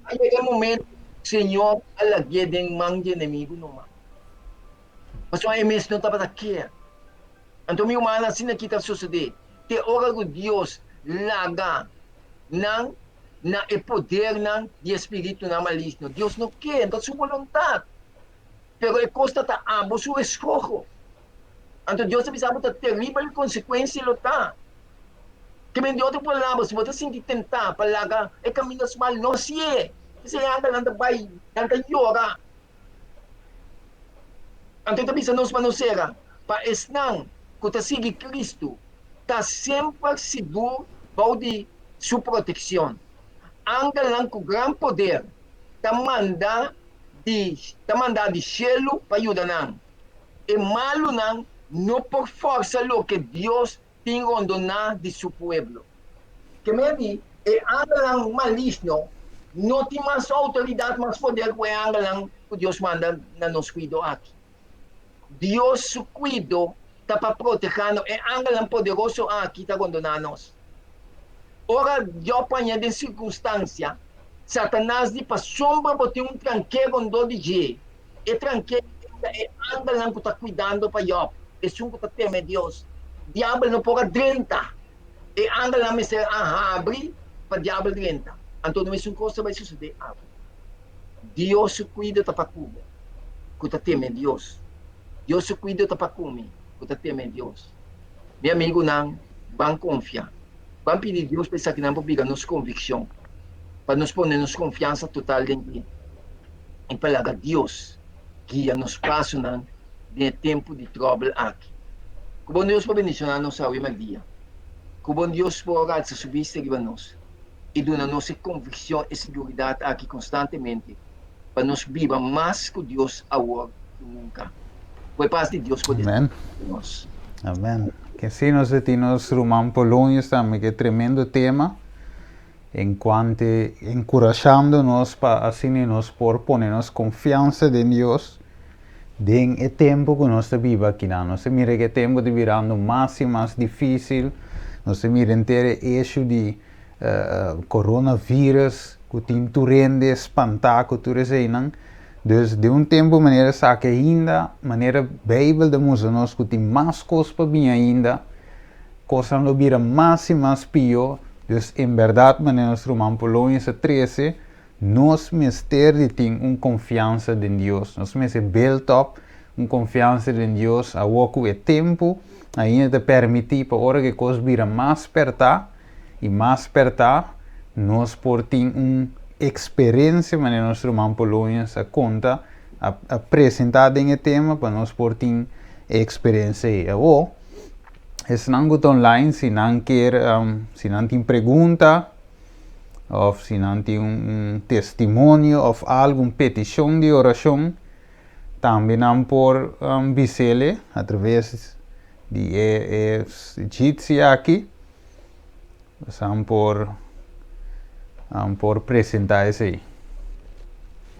A yega e momento, Señor a lagu'é den man di enemigo numa. Pasobra e mes no tabata kier. Anto mi rumannan, asina ki ta sosode, te ora cu Dios laga nan na e podernan di e spiritunan maligno. Dios no kier, no ta su boluntad. Pero e cos ta ta abo su escoho. Anto Dios ta bisa bo ta teribel konsekuensia lo ta. Ke men di otro palabra, si bo ta sinti tentá pa laga e kaminda smal, no hasié. P'esei e angelnan ta bai, nan ta yora. Anto e ta bisa nos pa no sera, pa esnan ku ta sigui Kristu ta semper sigur bou di Su protekshon. Angelnan ku gran poder ta manda di ta mandá di shelu pa yuda nan. E malunan no por forsa loke Dios tin rondoná di su pueblo. Ke mei di, e angelnan maligno no tin mas outoridat, mas poder ku e angelnan ku Dios manda na nos kuido aki. Dios su kuido ta pa protehá nos. E angelnan poderoso aki ta rondoná nos. Ora Job haña den sirkunstansia, Satanas di, Pasobra bo tin un tranké rondó di dje, E trank'é ta e angelnan ku ta kuidando pa Jòb, esun ku ta teme Dios. Diabel no por a drenta. E angelnan mester a habri pa diabel drenta. Anto no mesun kos ta bai susedé awe. Dios su kuido ta pa ku bo ku ta teme Dios. Dios su kuido ta pa ku mi ku ta teme Dios. Mi amigunan, ban konfia. Ban pidi Dios pa esakinan por bira nos konvikshon, pa nos pone nos konfiansa total den dje i pa laga Dios guia nos pasonan den e tempu di tròbel aki. Ku bon Dios por bendishoná nos awe mèrdia. Ku bon Dios por alsa su bista riba nos i duna nos e konvikshon, e siguridat aki konstantemente pa nos biba mas ku Dios awor ku nunka. Ku e pas di Dios por Amen. ku nos. Amen. Ke si nos a tin nos ruman Polonius tambe ke tremendo tema en cuante enkurashando nos pa asina nos por pone nos konfiansa den Dios den e tempu ku nos ta biba akinan. Nos ta mira ke e tempu ta birando mas i mas difisil, nos ta mira henter e issue di coronavirus ku tin tur hende spantá ku tur eseinan. Dus den un tempu manera esaki ainda, manera Beibel ta mustra nos ku tin mas kos pa bini ainda, kosnan lo bira mas i mas pió. Dus en bèrdat manera nos ruman Polonius a trese, nos mester di tin un konfiansa den Dios. Nos mester build up un konfiansa den Dios awor ku e tempu ainda ta permití pa ora ku e kos bira mas pèrtá i mas pèrtá, nos por tin un eksperensia manera nos ruman Polonius a konta, a presentá den e tema pa nos por tin e eksperensia ei. Awor, esnan ku ta online si nan kier, si nan tin pregunta, òf si nan tin un testimonio òf algu, un petishon di orashon, tambe nan por bis'ele atraves di e e jitsi aki, nan por nan por presentá esei.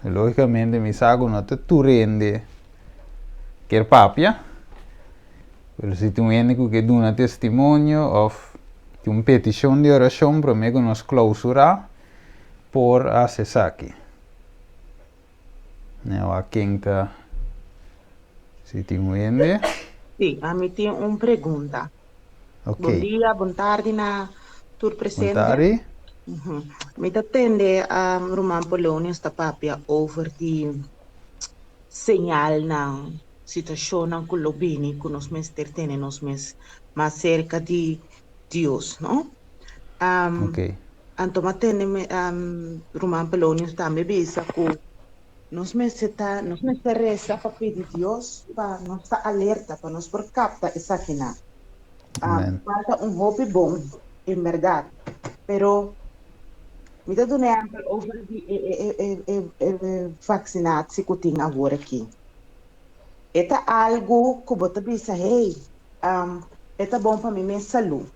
Lógikamente mi sa ku no ta tur hende kier papia. Pero si tin un hende ku ke duna testimonio òf tin un petishon di orashon promé ku nos klousurá, por hasi esaki. Nea wak ken ta, si tin un hende. Sí, ami tin un pregunta. Ok. Bon dia, bon tardi na tur Bon presente. tardi. Mi ta tende ruman Polonius ta papia over di señalnan Situashonnan ku lo bini ku nos mester tene nos mes mas serka di Dios, no? Anto m'a tende ruman Polonius tambe bisa ku nos mester ta, nos mester resa pa pidi Dios pa nos ta alerta, pa nos por kapta esakinan. Falta un hopi bon, en bèrdat, pero mi ta duna ehèmpel over di e vaksinatie ku tin awor aki. E ta algu ku bo ta bisa, hey, e ta bon pa mi mes salú.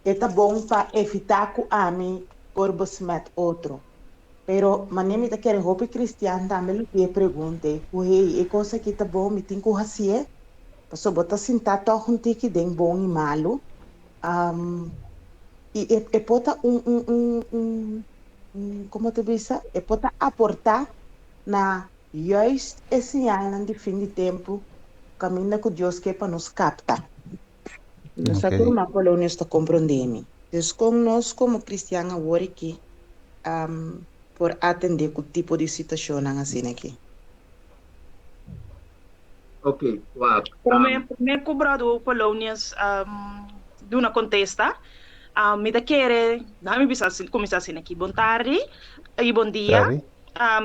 E ta bon pa evitá ku ami por besmet otro. Pero manera mi ta kere hopi kristian tambe lo tin e pregunta ei ku, hey, e kos aki ta bon, mi tin ku hasié? Pasobra bo ta sintá tòg un tiki den bon i malu. I e por ta un, un, un, un, komo ta bisa, e por ta aportá na juist e señalnan di fin di tempu kaminda ku Dios ke pa nos kapta. No sa ku ruman Polonius ta komprondé mi. Dus kon nos komo kristian awor aki por atendé ku tipo di situashonnan asina aki? Ok, wak. Promé promé ku bròder Polonius duna kontesta, mi ta kere, mi bisa kuminsá asina aki, bon tardi i bon dia. Tardi.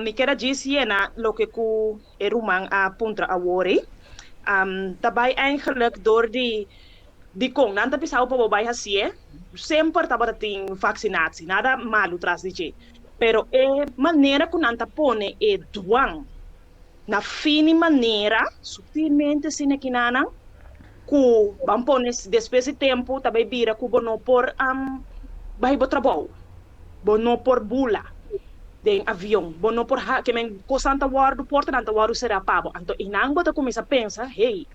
Mi keda djis yena loke ku e ruman a puntra awor ei. Ta bai eigenlijk dor di dikon nan ta bisa bo pa bo bai hasié, semper tabata tin vaksinatie, nada malu tras di dje. Pero e manera ku nan ta pone e dwang na fini manera, sutilmente asina kinanan, ku ban pone despues di tempu ta bai bira ku bo no por bai bo trabou, bo no por bula den avion, bo no por ha ke men kosnan ta wòrdu, portanan ta wòrdu será pa bo. Anto einan bo ta kuminsá pensa, hey,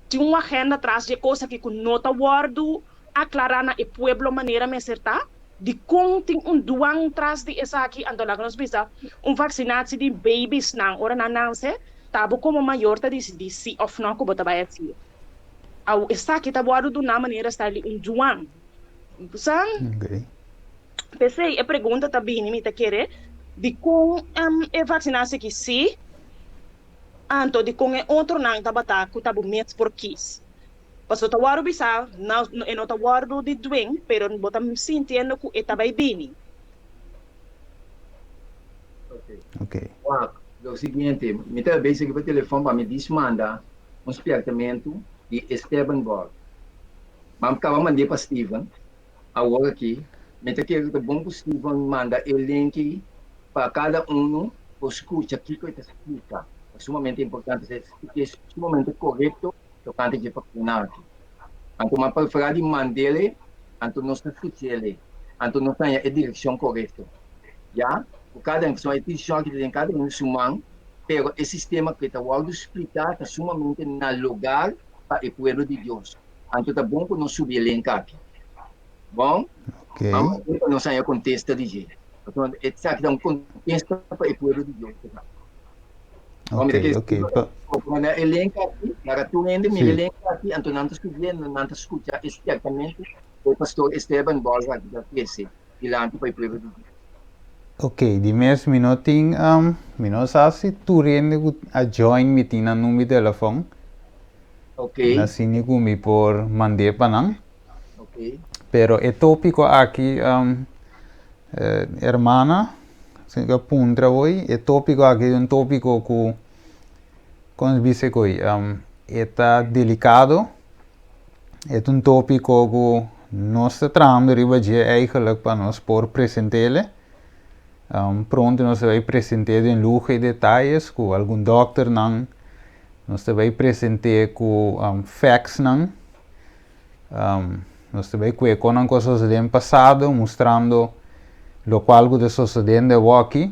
tin un agenda tras di e kos aki ku no ta wòrdu aklará na e pueblo manera mester ta, dikon tin un duan tras di esaki, anto laga nos bisa un vaksinatie di babiesnan ora nan nanse, ta bo komo mayor ta disidí si òf nò ku bo ta bai hasié. Awo esaki ta wòrdu duná manera sta di un duan. San? P'esei e pregunta ta bini, mi ta kere, dikon e vaksinatie aki sí, anto dikon e otronan tabata ku ta bo mes por kis? Pasobra ta wòrdu bisá, e no ta wòrdu di dwing, pero bo ta sintiendo ku e ta bai bini. Ok. Wak, lo siguiente, mi ta bezig riba telefòn pa mi dismanda un spièrtamentu di Esteban Borg. M'a kaba mand'é pa Steven. Awor aki, mi ta kere ku ta bon ku Steven manda e linki pa kada unu por skucha kiko e ta splika. Ta sumamente importante, e sumamente korekto tokante dje vakuna aki. Anto m'a preferá di mand'el, anto nos ta skuch'el, anto nos ta haña e direkshon korekto. Ya ku kada un, pasobra e desishon aki ta den kada un su man, pero e sistema ku e ta wòrdu spliká ta sumamente na lugar pa e pueblo di Dios. Anto ta bon ku nos subi e link aki. Bon? Ok. Vamos a ver pa nos haña kontesta di dje. Pasobra esaki ta un kontesta pa e pueblo di Dios. Bon, Ok, mira ke ok. Pa, manda e link aki, laga tur hende mira sí. e link aki, anto nan ta subié, nan ta skucha exactamente e pastor Esteban Borja aki ta trese dilanti pa e pueblo di Dios. Ok, di mes mi no tin, um, mi no sa si tur hende ku a join mi tin nan number di telefon. Ok. Na sini ku mi por mand'é pa nan. Ok. Pero e tópiko aki, um, eh, hermana, si ka puntra hoy, e tópiko aki ta un tópiko ku, kon nos bisa koy, um, e ta delikado, e ta un tópiko ku nos ta trahando riba dje eigenlijk pa nos por present'ele. Um, pronto nos ta bai present'é den luho i detayes ku algun dòkternan. Nos ta bai present'é ku factsnan. Nos ta bai kue kon nan ku a sosodé den pasado, mustrando lokual ku ta sosodendo awoki.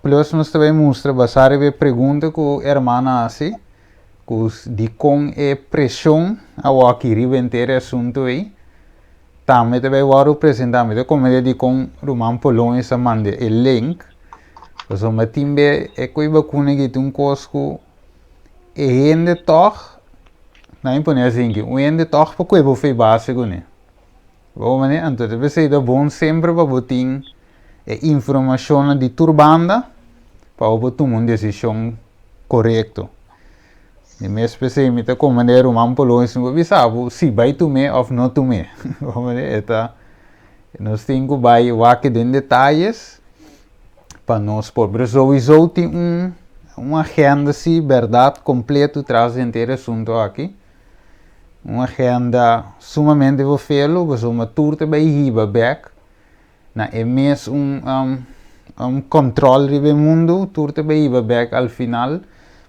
Plus nos ta bai mustra basá riba e pregunta ku e hermana hasi, ku dikon e preshon awoki riba henter e asuntu ei. Tambe ta bai wòrdu presentá. Mi ta komprendé dikon ruman Polonius a manda e link, pasobra tin be e ku e bakuna aki tin un kos ku e hende tòg, nan a pone asinki, un hende tòg por kue bo fe base kuné. Bo manera, anto ta p'esei ta bon semper pa bo tin e informashonnan di tur banda pa bo por tuma un desishon korekto. Mi mes p'esei mi ta komand'é ruman Polonio bo bisa bo si bai tum'é òf no tum'é. E ta nos tin ku bai wak den detayes pa nos por. Pero souiso tin un un agenda si bèrdat kompleto tras di henter e asuntu aki. Un agenda sumamente bofelo pasobra tur ta bai hiba bèk na e mes un un control riba e mundo, tur ta bay hiba bek al final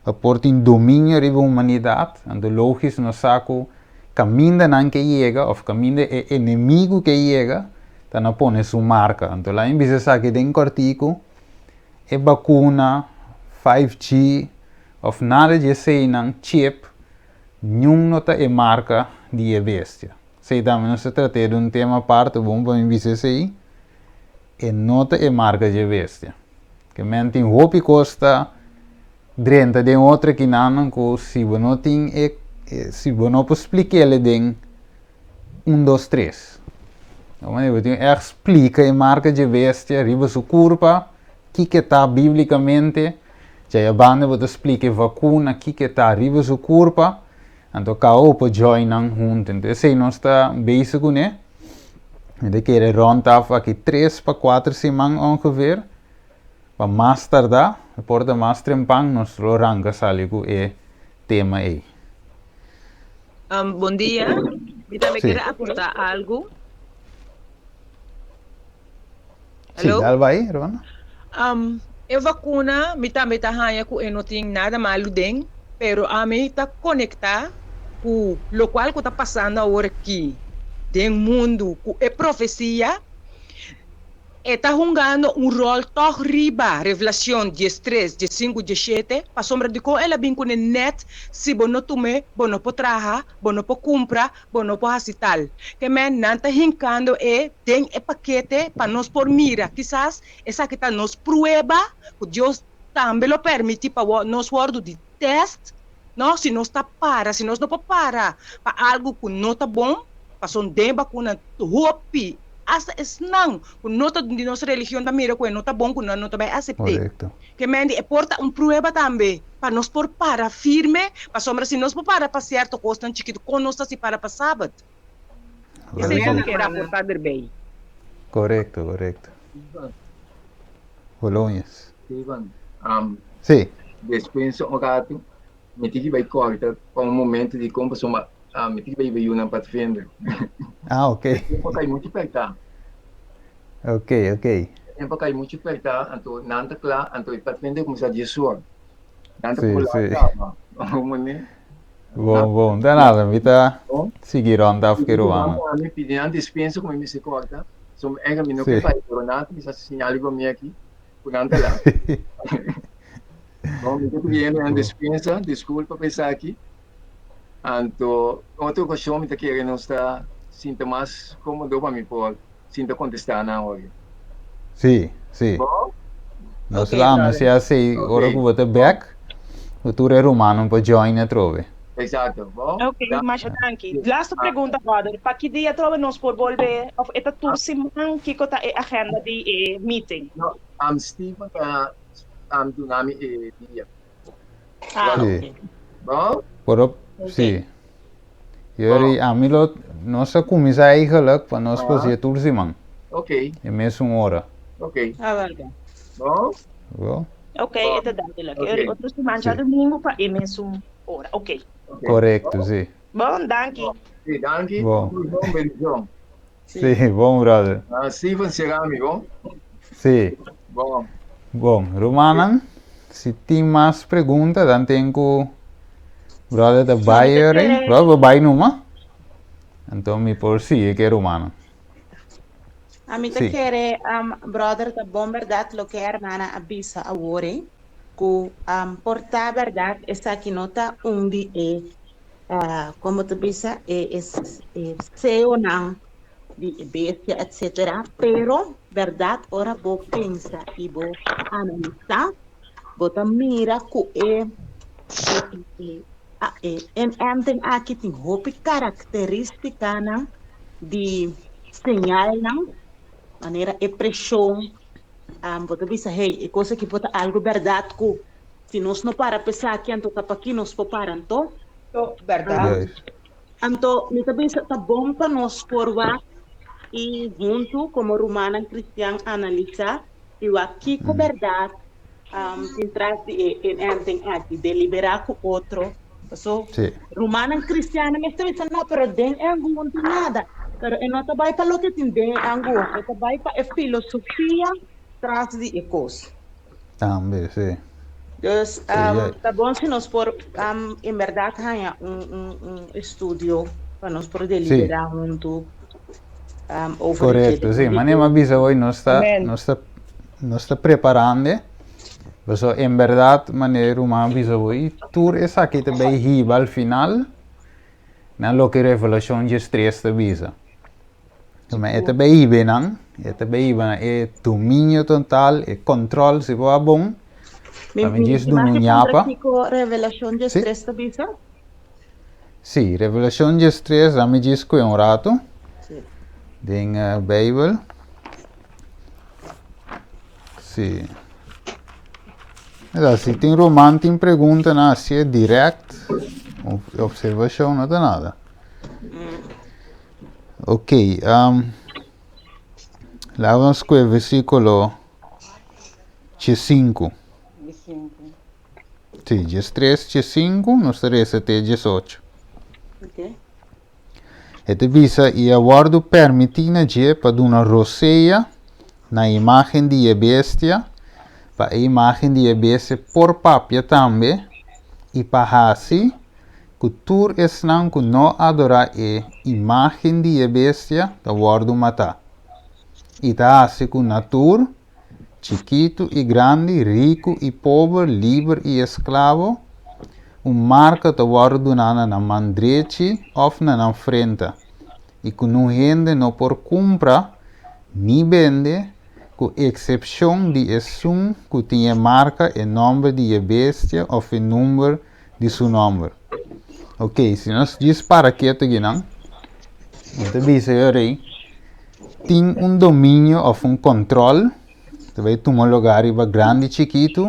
pa por tin dominio riba humanidad, anto logis nos sa cu caminda nan ke yega of caminda e enemigo ke yega ta na pone su marca, anto laat mi bisa esaki den cortico, e bacuna, 5G of nada di eseynan, chip, niun no ta e marca di e bestia. Esei tambe nos ta trat'é di un tema aparte, bon pa mi bisa esei, e no ta e marka dje bestia. Ke men tin hopi kos ta drenta den otro kinanan ku si bo no tin e, si bo no por splik'el den un dos tres. Bo tin ègt splika e marka dje bestia riba su kurpa, kiko e ta biblikamente, djaya banda bo ta splika e vakuna kiko e ta riba su kurpa, Anto kao por join nan huntu. Entonces esei nos ta bezig kuné. Mi ta kere rond af aki tres pa kuater siman ongeveer. Pa mas tardá, por ta mas trempan, nos lo ranka sali ku e tema ei. Bon dia. Mi tambe Sí. kere aportá algu. Sí, Hello? dal bai, Rona. E vakuna mi tambe ta haña ku e no tin nada malu den, pero ami ta konektá ku lokual ku ta pasando awor aki den mundu ku e profesia, e ta hungando un ròl tòg riba Revelacion diestres, diesinku, diesshete, pasobra dikon el a bin kuné nèt si bo no tum'é bo no por traha, bo no por kumpra, bo no por hasi tal. Ke men nan ta hinkando e den e pakete pa nos por mira. Kisas esaki ta nos prueba ku Dios tambe lo permiti pa nos wòrdu di tèst, no? Si nos ta para, si nos no por para pa algu ku no ta bon, pasobra den bakuna hopi. Asta esnan ku no ta di nos religion ta mira ku e no ta bon ku nan no ta bai asept'é. Korekto. Ke men di e por ta un prueba tambe pa nos por para firme, pasobra si nos por para pa sierto kosnan chikitu, kon nos ta si para pa Sabat? Esei Wel so mi sí. kier aportá derbei. Korekto, korekto. Polonius. Steven, Sí. despensa un ratu, mi tin ki bai kòrta pa un momento di kon pasobra mi tin ki bai hiba yunan padvinder. Ah, ok. E tempu a kai muchu pèrtá. Ok, ok. E tempu a kai muchu pèrtá, anto nan ta kla, anto e padvinder kuminsá diesor. Nan ta Sí, por sí. laat kaba. Mone. Bon, bon. Ta nada, mi ta Bon. sigui rond af Pidi ke ruman rumannan. pa mi, pidi nan dispensa ku mi mester kòrta. So èga mi no ke Sí. bai, pero nan a kuminsá siñal riba mi aki ku nan ta laat. Bon, mi ta pidiendo nan Bon. dispensa, diskulpa pa esaki. Anto, otro okashon mi ta kere nos ta sinta mas kómodo pa mi por sinta kontestá nan ora. Sí, sí. Bon? Nos Ok, lo brother. anunciá si ora Ok, ku bo ta bèk, ku tur e rumannan por join atrobe. exacto. Bon? Ok, Danki. masha danki. Laatste Ah, pregunta, brother. Pa ki dia atrobe nos por bolbe, of e ta tur siman, kiko ta e agenda di e meeting? No, Steven ta duna mi e dia. Ah, Sí. ok. Bon? Por op, Ok. sí. Yori, Bon. ami lo, nos a kuminsá eigenlijk pa nos Ah, hasié tur siman, ok, e mesun ora. ok. Ah, valga. Bon? Bo? Ok, e Bon. ta duidelijk. Ok, Yori, otro siman Sí. djadumingu pa e mesun ora. Ok. ok. Korekto, Bon? sí. Bon, danki. Bon. Sí, danki. Bon. Bon bendishon. Sí. Sí, bon, brother. Ah, Steven será mi, bon? Sí. Bon. Bon, rumannan, si tin mas pregunta, dan ten ku brother ta No, mi bai ta ori. kere. Brother, bo bai numa? Anto mi por sigui ku e rumannan. Ami ta Sí. kere, brother, ta bon bèrdat loke e hermana a bisa awor, eh, ku por ta bèrdat esaki no ta un di e Como ta bisa e e seonan di e bestia etcetera pero berdad ora bo pensa y bo analisa bo ta mira cu e e inenting aki tin hopi caracteristicanan di señalnan manera e presion bo ta bisa hey e cos aki por ta algo berdad cu Si nos no para p'esaki, anto ta paki nos por para anto? To, bèrdat. Juist. Anto mi ta bisa ta bon pa nos por wak i huntu komo rumannan kristian analisá i wak kiko bèrdat tin tras di e inenting aki, deliberá ku otro. Paso Sí. rumannan kristiannan mester bisa no, pero den e angua no tin nada. Pero e no ta bai pa loke tin den e angua, e ta bai pa e filosofia tras di e kos. Tambe, sí. Dus, Sí, ja. ta bon si nos por um, en berdad haña un, un, un estudio pa nos por Sí, deliberá huntu um, over di correcto, dje. sí. Mane m'a bisa hoy nos ta, Amén. nos ta, nos ta preparando. Paso en berdad, mane ruman a bisa hoy, tur esaki ta bay hiba al final na loke Revelacion 13 ta bisa. Ma e ta bay hiba nan, e ta bay hiba na e dominio total, e control, si bo a bon, Mi, pa mi mi, djis mi duna mag un e puntra ñapa. kiko Revelacion Sí, 13 ta bisa? sí, Revelacion 13, a mi djis kue un rato Sí. den Bijbel. Sí. Mira, si tin ruman tin preguntanan hacié direct, observacion no ta nada. Ok, um, laga nos kue versíkulo 5. Sí, 13, 5, nos ta resa te 18. Ok. E ta bisa, I a wòrdu permití na dje pa duna rosea na imágen di e bestia, pa e imágen di e bestia por papia tambe, i pa hasi ku tur esnan ku no adorá e imágen di e bestia ta wòrdu matá. I ta hasi ku na tur, chikitu i grandi, riku i pober, liber i esklabo, un marka ta wòrdu duná na nan man drechi òf na nan frenta, i ku nun hende no por kumpra ni bende, ku eksepshon di esun ku tin e marka, e nòmber di e bestia òf e number di su nomber. Ok, si nos djis para ketu akinan, mi ta bisa yo rei, Tin un dominio òf un kòntròl ta bai tuma lugá riba grandi i chikitu,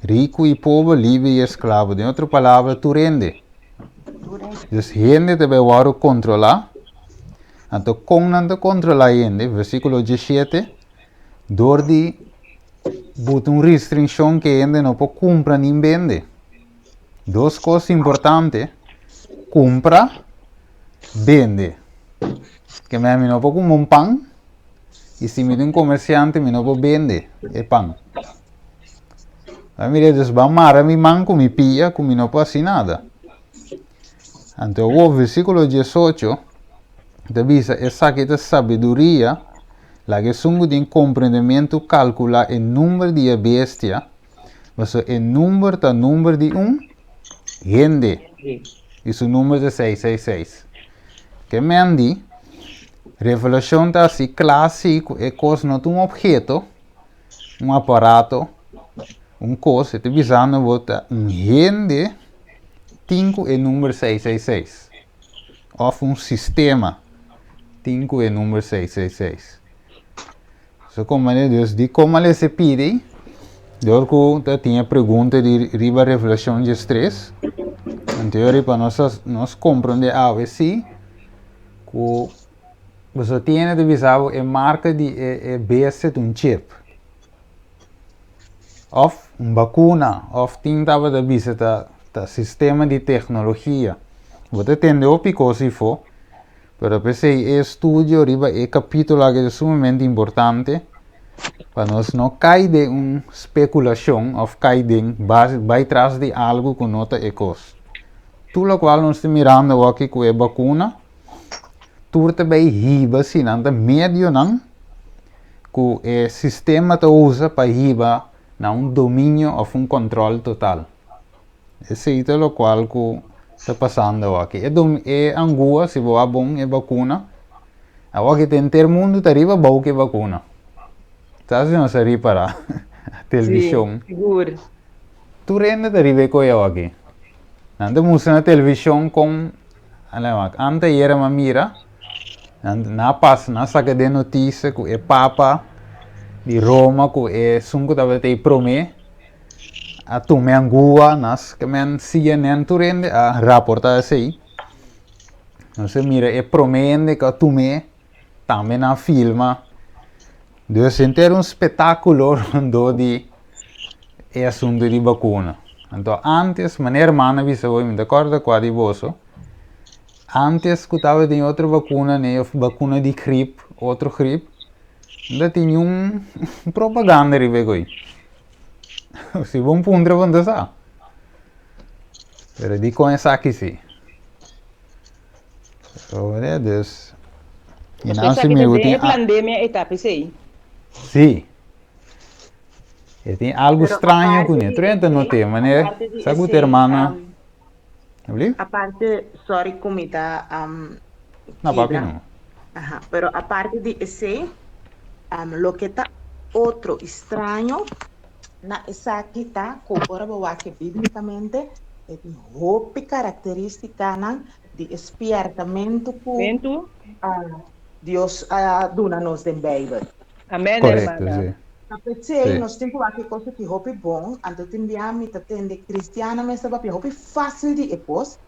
riku i pober, liber i esklabo. Den otro palabra, tur hende. Dus hende ta bai wòrdu kontrolá. Anto kon nan ta kontrolá hende? Versíkulo 17, Dor di buta un restrinshon ku e hende no por kumpra nin bende. Dos kos importante, kumpra, bende. Ke mei mi no por kumpra un pan i si mi ta un komersiante mi no por bende e pan. Ba mira dus ba mara mi man ku mi pia ku mi no por hasi nada. Anto awor versíkulo 18 ta bisa esaki ta sabiduria, laga esun ku tin komprendementu kalkulá e number di e bestia, pasobra e number ta number di un hende i su number ta 666. Ke men di, Revelashon ta hasi kla si ku e kos no ta un opheto, un aparato, un kos, e ta bisando bo ta un hende tin ku e number 666, òf un sistema tin ku e number 666. So komo Dios di komo al ese pidi, dor ku ta tin e pregunta di riba Revelashon 13, anto yori pa nos nos komprende awe si ku boso tiene ta bisa bo e marka di e e bestia ta un chip òf un bakuna òf tin tabata bisa ta ta sistema di teknologia. Bo ta tende hopi kos ifo. Pero p'esei e estudio riba e kapítulo aki ta sumamente importante pa nos no kai den un spekulashon òf kai den bai tras di algu ku no ta e kos. Tur lokual nos ta mirando awor ku e bakuna, tur ta bai hiba si nan ta medionan ku e sistema ta usa pa hiba na un dominio òf un kòntròl total. Esei ta lokual ku ta pasando awaki. E dom e angua si bo a bon e bakuna, awaki ta henter mundu ta riba bou ku e bakuna. Sa si nos a ripará televishon. Sí, sigur. Tur hende ta riba e koi awaki. Nan ta mustra na televishon kon ante ayera mi a mira nan a pasa nan a saka den notisia ku e papa di Roma ku esun ku tabata ei promé A tuma e angua nas ke men CNN tur hende a raporta esei. Nos a mira e prome hende ku a tum'é tambe nan a filma. Dus henter un spetakulo rondó di e asuntu di bakuna. Anto antes, manera hermano a bisa hoy, mi ta kòrda kua di boso, antes ku tabatin otro bakuna, bakuna di grip, otro grip, no tabatin niun propaganda riba e koi. Si bo puntra bo no ta sa. Pero dikon esaki si? So, ya, dus. Y nan si mi tin pandemia e ta pesei. Sí. E tin algo Pero straño ku ne. Trenta no te, manera. Sa ku hermana. Um, aparte, sorry ku mi ta um, No, papi no. Aha, pero aparte di esei, um, loke ta otro i straño na esaki ta ku ora bo wak bíblikamente e tin hopi karakterístikanan di e spièrtamentu ku Mentu. uh, Dios a duna nos den Beibel. Amen, Correcto, hermana. sí. Ta p'esei Sí. nos tin ku wak e kos aki hopi bon, anto tin bia mi ta tende kristiannan mester papia hopi fásil di e kos.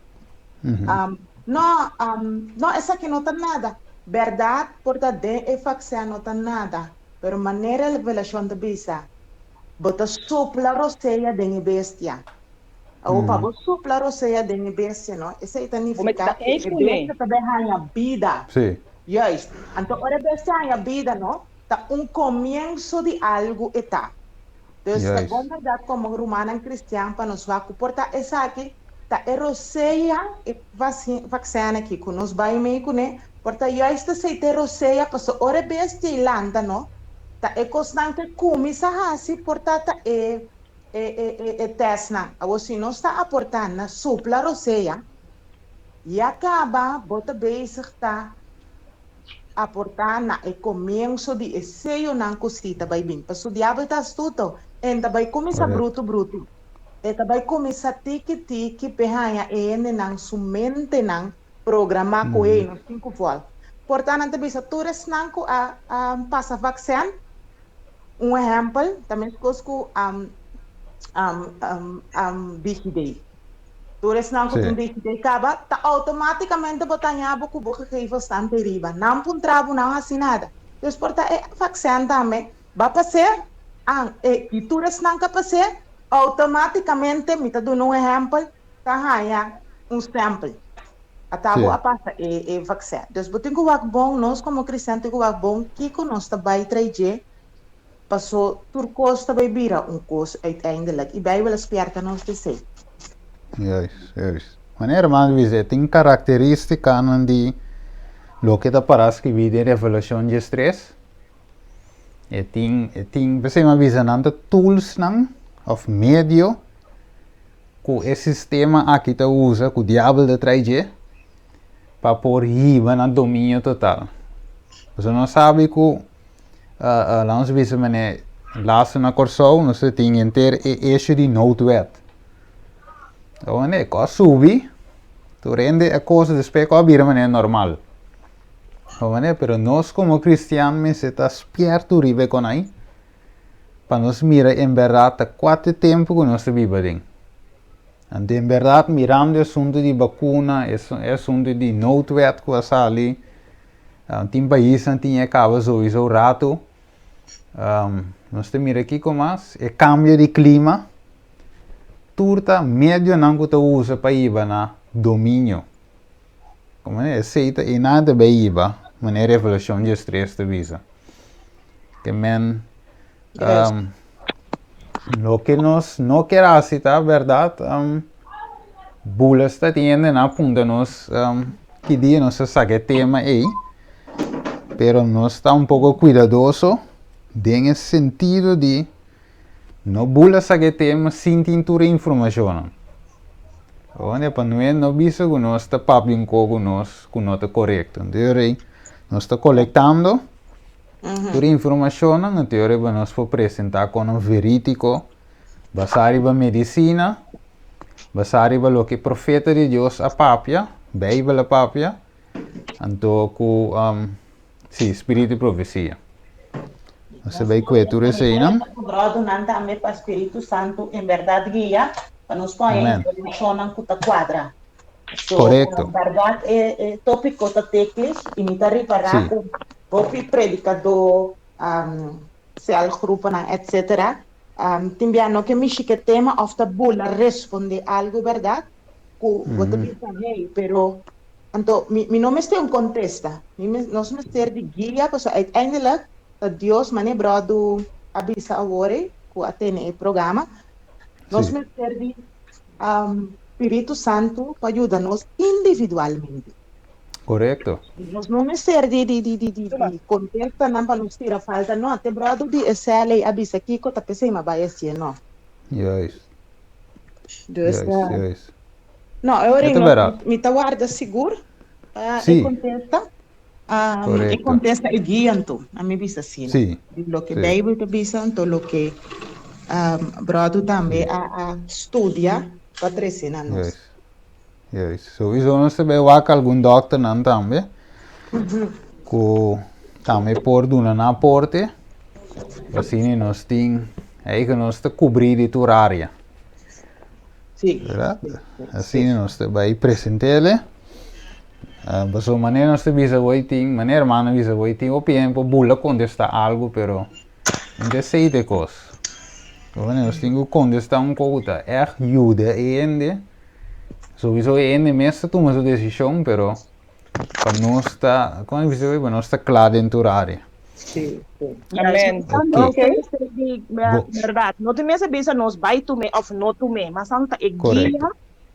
Um, no, um, no, esaki no ta nada. Berdad por ta den e vaccin no ta nada, pero manera Revelacion ta bisa, bo ta supla rosea den e bestia. Awor, pa bo supla rosea den e bestia, no, esei ta Bo mester nifica ta cu eens e cu ne. bestia ta bay haña bida. Sí. Juist. Anto ora e bestia haña bida, no, ta un comienzo di algo e ta. Dus ta Juist. bon berdad como rumannan cristian pa nos wak cu por ta esaki ta e rosea, e vaccin aki cu nos bay mey cune, por ta juist esey ta e rosea paso ora e bestia y lanta no, ta e cosnan cu e cuminsa haci por ta ta e e e e testnan. Awor si nos ta aporta na supla rosea, ya caba bo ta bezig ta aportá na e komienso di e seyonan ku si ta bai bin. Pasobra diabel ta astuto, en ta bai kuminsá Correcto. brutu brutu. E ta bai kuminsá tiki tiki p'e haña e hendenan su mentenan programá ku hey, nos tin ku vòl. Por ta nan ta bisa tur esnan ku a pasa vaksin, un ehèmpel ta meskos ku DigiD. Tur esnan ku tin DigiD kaba ta outomátikamente bo ta haña bo ku bo gegevens nan te riba. Nan puntra bo, nan hasi nada. Dus por ta e vaksin tambe ba pas'é, i tur esnan ku a pas'é outomátikamente, mi ta duna un ehèmpel, ta haña un stèmpel. Ata bo a pasa e vaccin. Dus bo tin ku wak bon, nos komo kristian tin ku wak bon kiko nos ta bai trae dje, paso tur kos ta bai bira un kos uiteindelijk. I Bijbel a spierta nos di esei. Juist, juist. Manera hermano bisa, e tin karakteristikanan di loke ta para skibí den Revelashon diestres. E tin, e tin, p'esei mi a bisa nan ta toolsnan òf medio ku e sistema aki ta usa, ku diabel ta trae dje, pa por hiba na dominio total. Pasobra nos sabi ku, laga nos bisa manera, laatste na Kòrsou nos ta tin henter e issue di noodwet. Awor e kos subi, tur hende e kos despues ku a bira manera normal. Awor pero nos komo kristian mester ta spierto riba e konai. pa nos mira en berdad ta cua t'e tempo cu nos ta biba den. Anto en berdad mirando e asunto di bacuna, e asunto di noodwet cu a sali, tin paisnan tin e caba sowiso rato, nos ta mira kico mas, e cambio di clima, tur ta medionan cu ta usa pa hiba na dominio. Como esey ta e nan ta bay hiba, manera Revelacion diestres ta bisa. Ke men loke nos no kier hasi ta bèrdat bula sta tin hende nan a puntra nos ki dia nos ta saka e tema ei pero nos ta un poko kuidadoso den e sentido di no bula saka e tema sin tin tur e informashonnan. Awor pa no bisa ku nos ta papia un kos ku nos ku no ta korekto. Nos ta kolektando Tur informashonnan na teoria pa nos por presentá kono verídiko, basá riba medisina, basá riba loke profeta di Dios a papia, Beibel a papia, anto ku sí, spiritu di profesia. Nos ta bai kue tur eseinan. Brodonan tambe pa Spiritu Santu en bèrdat guia pa nos pone informashonnan ku ta kuadra. So, Korekto. Bèrdat e e tópiko ta teklish i mi ta ripará Sí. ku hopi predikadó, um, selgruponan etsetera, um, tin bia no ke mishi ke tema òf ta bula respondé algu bèrdat ku bo ta bisa hey, pero anto mi mi no mester un kontesta, mi mes nos mester di guia pasobra uiteindelijk ta Dios manera e bròdu a bisa awor ei ku a tene e programa, nos Sí. mester di Spiritu Santu pa yuda nos individualmente. Korekto. Nos no mester di di di di di di kontestanan pa nos tira falta, no. Te bròder di e sèl ei a bisa kiko ta p'esei m'a bai hasié, no. Juist. Dus, Juist, juist. no, e ora E ta no, bèrdat. mi ta warda sigur pa e Sí. kontesta. E Korekto. kontesta e guia anto, a mi bisa asina. Sí. Di loke Sí. Beibel ta bisa anto loke bròder tambe Sí. a studia pa trese na nos. Juist. Juist. Souiso nos ta bai wak algun dòkternan tambe ku tambe por duna nan aporte. Asina nos tin, eigen nos ta kubrí di tur área. Sí. Verdad? Sí, sí, Asina sí. nos ta bai present'ele. Pasobra manera nos ta bisa bo tin, manera hermano a bisa bo tin hopi hende por bula kontestá algu pero no ta esei ta e kos. Pasobra nos tin ku kontestá un kos ku ta ègt yuda e hende, souiso e hende mes ta tuma su desishon pero pa nos ta, komo a bisa bo, pa nos ta kla den tur área. Sí, sí. Amen. Ok. Bo. Berdad, no tin mester bisa nos bai tum'é òf no tum'é, mas tantu ta e guia Korekto.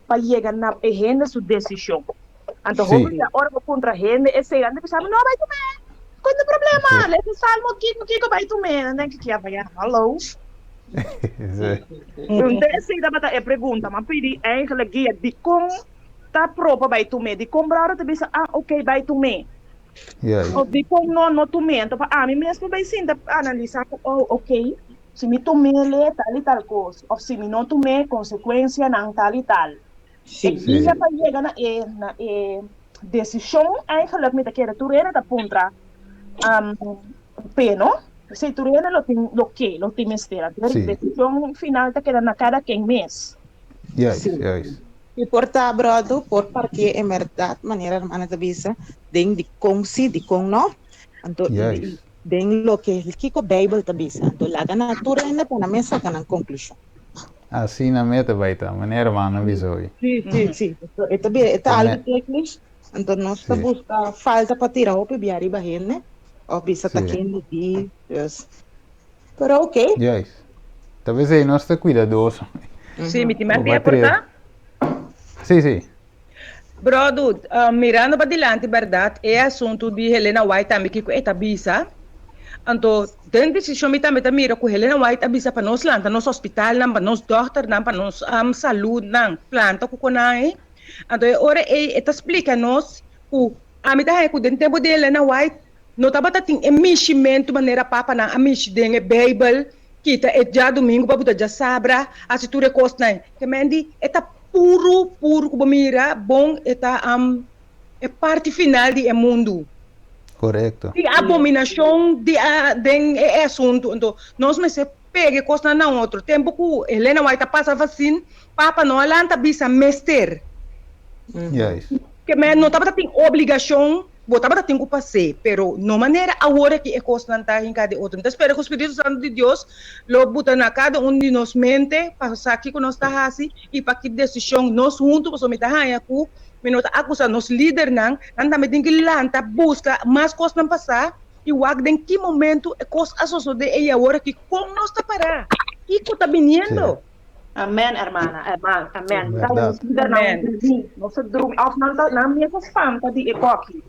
pa yega na e hende su desishon. Anto Sí. hopi bia ora bo puntra hende esei, nan ta bisa, No, bai tum'é! Kon ta problema? Sí. Lesa Salmo kiko kiko bai tum'é. Nan den kikia pa ya, hallo. Sí. Enton esei tabata e pregunta. M'a pidi eigenlijk guia dikon ta propa bai tum'é. Dikon bròder ta bisa, ah, oké, bai tum'é. Juist. Of dikon no, no tum'é. Anto pa ami mes por bai sinta analisá ku, oh, oké, Si mi tum'é tal i tal kos, òf si mi no tum'é, konsekuensianan tal i tal. Sí. E guia pa yega na e na e desishon eigenlijk mi ta kere tur hende ta puntra p'e no. P'esei tur hende lo tin lo ke, lo tin mester. Anto e desishon final ta keda na kada ken mes. Juist, juist. I por ta, bròder, por partié en bèrdat, manera hermana ta bisa, den dikon sí, dikon no. Anto, den loke kiko Beibel ta bisa. Anto laga nan tur hende pa nan mes saka nan konklushon. Asina me ta bai ta, manera hermana bisa hoy. Sí, sí, sí. E ta bira, e ta algu téknisch, anto nos ta buska falta pa tira hopi bia riba hende, òf bisa ta kende di, dus. Pero oké. Juist. Ta bes ei nos ta kuidadoso. Sí, mi tin mas di aportá? Sí, sí. Brodu, mirando pa dilanti bèrdat, e asuntu di Helena White tambe kiko e ta bisa. Anto, den desishon mi tambe ta mira ku Helena White a bisa pa nos lanta nos hospitalnan, pa nos dòkternan, pa nos saludnan planta ku konan ei. Anto e ora ei e ta splika nos ku ami ta haña ku den tempu di Helena White no tabata tin e mishimentu manera papanan a mishi den e Beibel, kita e djadumingu pa buta djasabra, hasi tur e kosnan ei. Ke men di e ta puru puru ku bo mira bon e ta e parti final di e mundu. Korekto. Di abominashon di a den e asuntu. Anto nos mester pega e kosnan na otro. Tempu ku Helena White a pasa vasin, papa no a lanta bisa mester. Juist. Ke men no tabata tin obligashon. Bo tabata tin ku pas'é, pero no manera awor aki e kosnan ta hinká den otro. Mi ta spera ku Spiritu Santu di Dios lo buta na kada un di nos mente pa sa kiko nos ta hasi i pa ki desishon nos huntu, pasobra mi ta haña ku mi no ta akusá nos lidernan, nan tambe tin ki lanta buska mas kosnan pasá i wak den ki momentu e kos a sosodé i awor aki kon nos ta pará, kiko ta biniendo. Amen hermana, herman, amen. Ta nos lidernan drumi, nos ta drumi, of nan ta, nan mes ta spanta di e koki.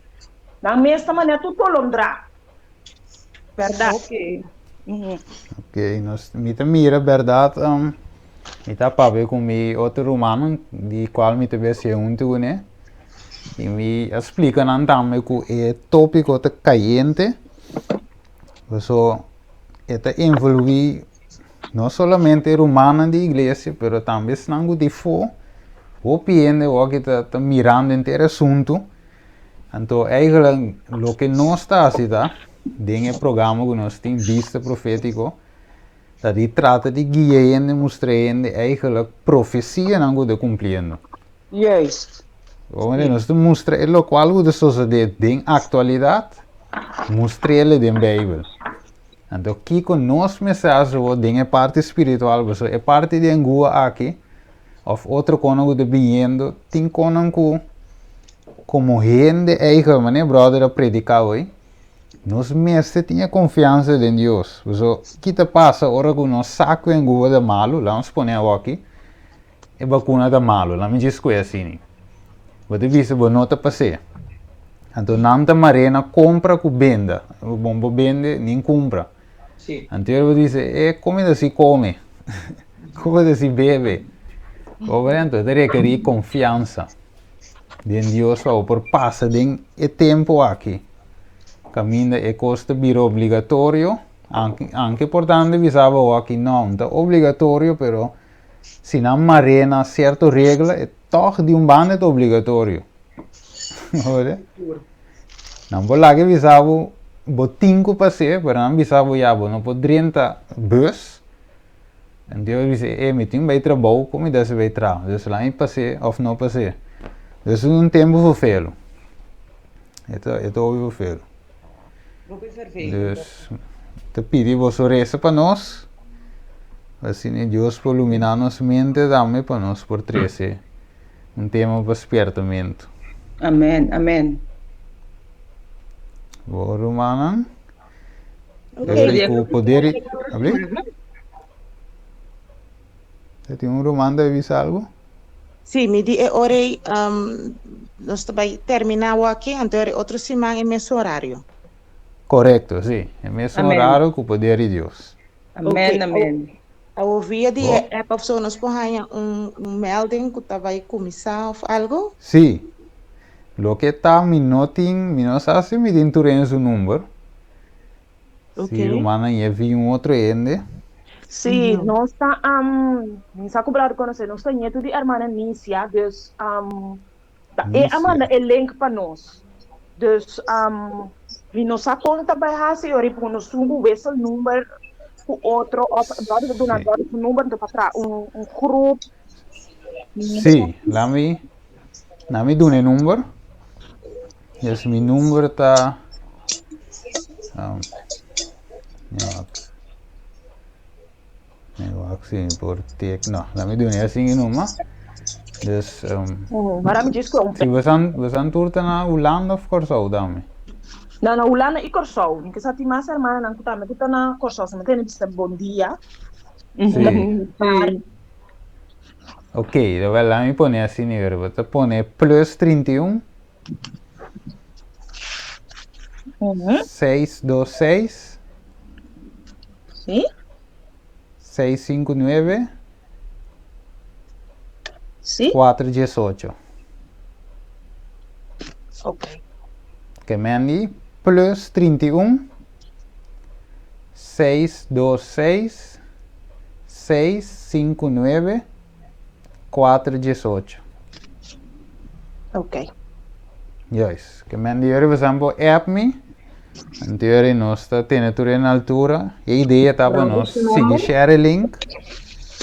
Nan mes ta manera tur tolondrá. Bèrdat. Ok. Ok, nos, mi ta mira bèrdat, um, mi ta papia ku mi otro rumannan di kual mi ta besi huntu kuné, i mi a splika nan tambe ku e tópiko ta kayente, paso e ta envolví No solamente e rumannan di iglesia, pero tambe esnan ku di fo. Hopi hende awor ta ta mirando henter e asuntu. Anto eigenlijk loke nos ta hasi ta, den e programa ku nos tin Bista Profétiko, ta di trata di guia hende, mustra hende eigenlijk profesianan ku ta kumpliendo. Juist. Bo nos ta mustra e lokual ku ta sosodé den aktualidat, mustr'el den Beibel. Anto kiko nos mester hasi awor den e parti spiritual? Pasobra e parti di angua aki of otro konan ku ta biniendo tin konan ku komo hende eigen, manera brother a prediká hoy, nos mester tin e konfiansa den Dios. Pasobra ki ta pasa ora ku nos sa ku e angua ta malu, laga nos pone awor aki, e bakuna ta malu, laga mi djis koe asini. Bo ta bisa bo no ta pas'é. Anto nan ta mar'é na kompra ku benda. Bon bo bende nin kumpra. Sí. Anto bo dice, e come ta si come, come ta si bebe. Obre anto ta rekerí konfiansa den Dios pa bo por pasa den e tempu aki. Kaminda e kos ta bira obligatorio, anke anke por tantu bisa bo aki no, no ta obligatorio pero Si nan mar'é na sierto regla, e tòg di un banda e ta obligatorio. Hoor. Nan por laga bisa bo, bo tin ku pas'é, pero nan bisa bo ya bo no por drenta bus. Anto bo bisa, e mi tin bai trabou, kon mi ta hasi bai traha? Dus laga mi pas'é òf no pas'é. Dus un tempu vervelu. E ta e ta hopi vervelu. Dus ta pidi boso resa pa nos. Asina Dios por luminá nos mente tambe pa nos por trese un tema pa spiertamentu. Amén, amén. Bo rumannan, okay. Ku poder abri? Te tin un ruman ta bisa algo? Sí, mi di e ora ei, um, nos ta bai terminá awaki, anto e otro siman e mesun horario. Korekto, sí. E mesun Amén. horario ku poder di Dios. Amén, Ok, amén. Awo via di Bo? e app of so nos por haña un, un melding ku ta bai kuminsá of algo? Sí. Loke ta mi no tin, mi no sa si mi tin tur hende su number. Ok. Si rumannan ye vi un otro hende. Sí, nos ta, um, mi sa ku brother konosé, nos ta nietu di hermana Nicia, dus, um, Ta e a manda e link pa nos. Dus mi no sa kon ta bai hasi ora ku nos tin ku wissel number ku otro of brother ta duna brother su number anto pa traha un un groep. Sí, la mi la mi duna e number. Dus mi number ta um, ja, Mi wak si mi por tek. No, la mi duna así numa. Dus, um, Maar mi djis ku un si bosan, bosan tur ta na Hulanda of Kòrsou tambe? Na na Hulanda i Kòrsou. Mi ke sa tin mas hermananan ku tambe ku ta na Kòrsou. So mi tene bisa bon dia. Sí. Ok, wel la mi pone así ni ver. Bo ta pone plus 31 626 Sí. 659 Sí. 418. Ok. Ke Mandy plus 31 626 659 418. Ok. Juist. Ke men di yori bosan por app mi. Anto yori nos ta tene tur en altura. E idea ta pa nos sigui share e link.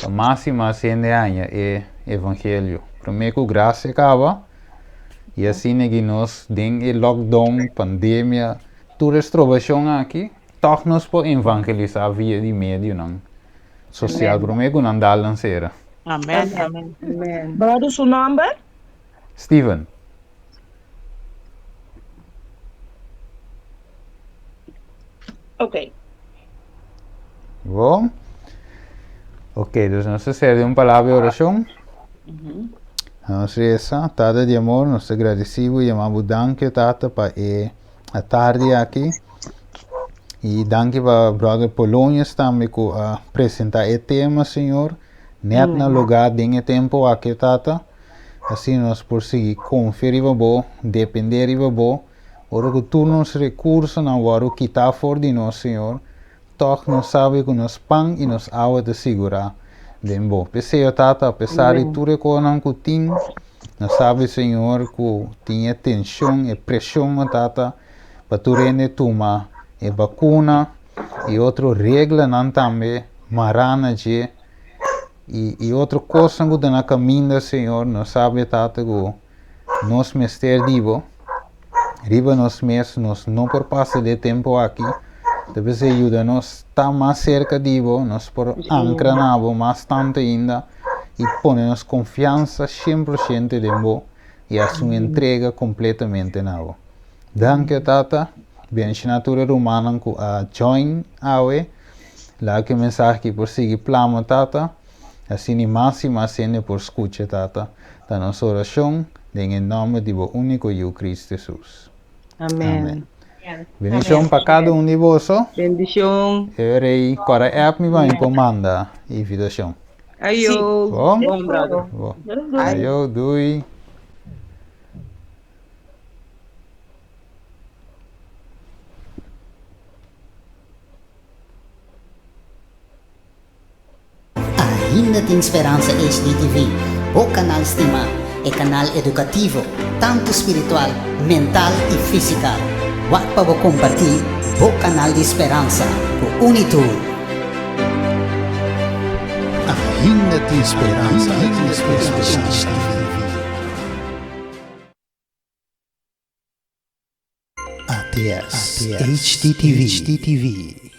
Pa mas y mas hende haña e evangelio. Prome ku gracia kaba. Y asina ki nos den e lockdown, pandemia, tur e strobashon aki, tòg nos por evangelisá via di medionan sosial prome ku nan dal nan sera. Amen, amen. Amen. Brother su nomber? Steven. Ok. Bon. Ok, dus nos ta sera den un palabra di orashon. Nos resa, Tata di amor, nos ta gradisí bo i yama bo danki, Tata, pa e atardi aki. I danki pa Brother Polonius tambe ku a presentá e tema, Señor, nèt na lugá den e tempu aki, Tata. Asina nos por sigui konfia riba Bo, dependé riba Bo. Ora ku tur nos rekursonan wòrdu kitá for di nos, Señor, tòg nos sabi ku nos pan i nos awa ta sigurá den Bo. P'esei, o Tata, apesar di tur e kosnan ku tin, nos sabi, Señor, ku tin e tenshon, e preshon, o Tata, pa tur hende tuma e bakuna i otro reglanan tambe mará na dje i i otro kosnan ku ta na kaminda, Señor. Nos sabi, Tata, ku nos mester di Bo. Riba nos mes nos no por pasa di e tempu aki. Ta p'esei yuda nos ta mas serka di Bo, nos por ankra na Bo mas tantu ainda i pone nos konfiansa 100% den Bo i hasi un entrega kompletamente na Bo. Danki o Tata, bendiciona tur e rumannan ku a join awe. Laga ku e mensahe aki por sigui plama Tata, asina mas i mas hende por skucha Tata. Ta nos orashon den e nòmber di bo úniko Yu Kristu Hesus. Amen. Bendishon pa kada un di boso. Bendishon. E rei kòrda app mi pa mi por manda invitashon. Ayo. Bon? Bon, brother. Bon. Ayo, doei. Ainda tin speransa HDTV, bo kanal stimá, e kanal edukativo, tantu spiritual, mental i físikal. Wak pa bo kompartí bo kanal di speransa ku Unitur. Ainda tin speransa HDTV. ATS HDTV.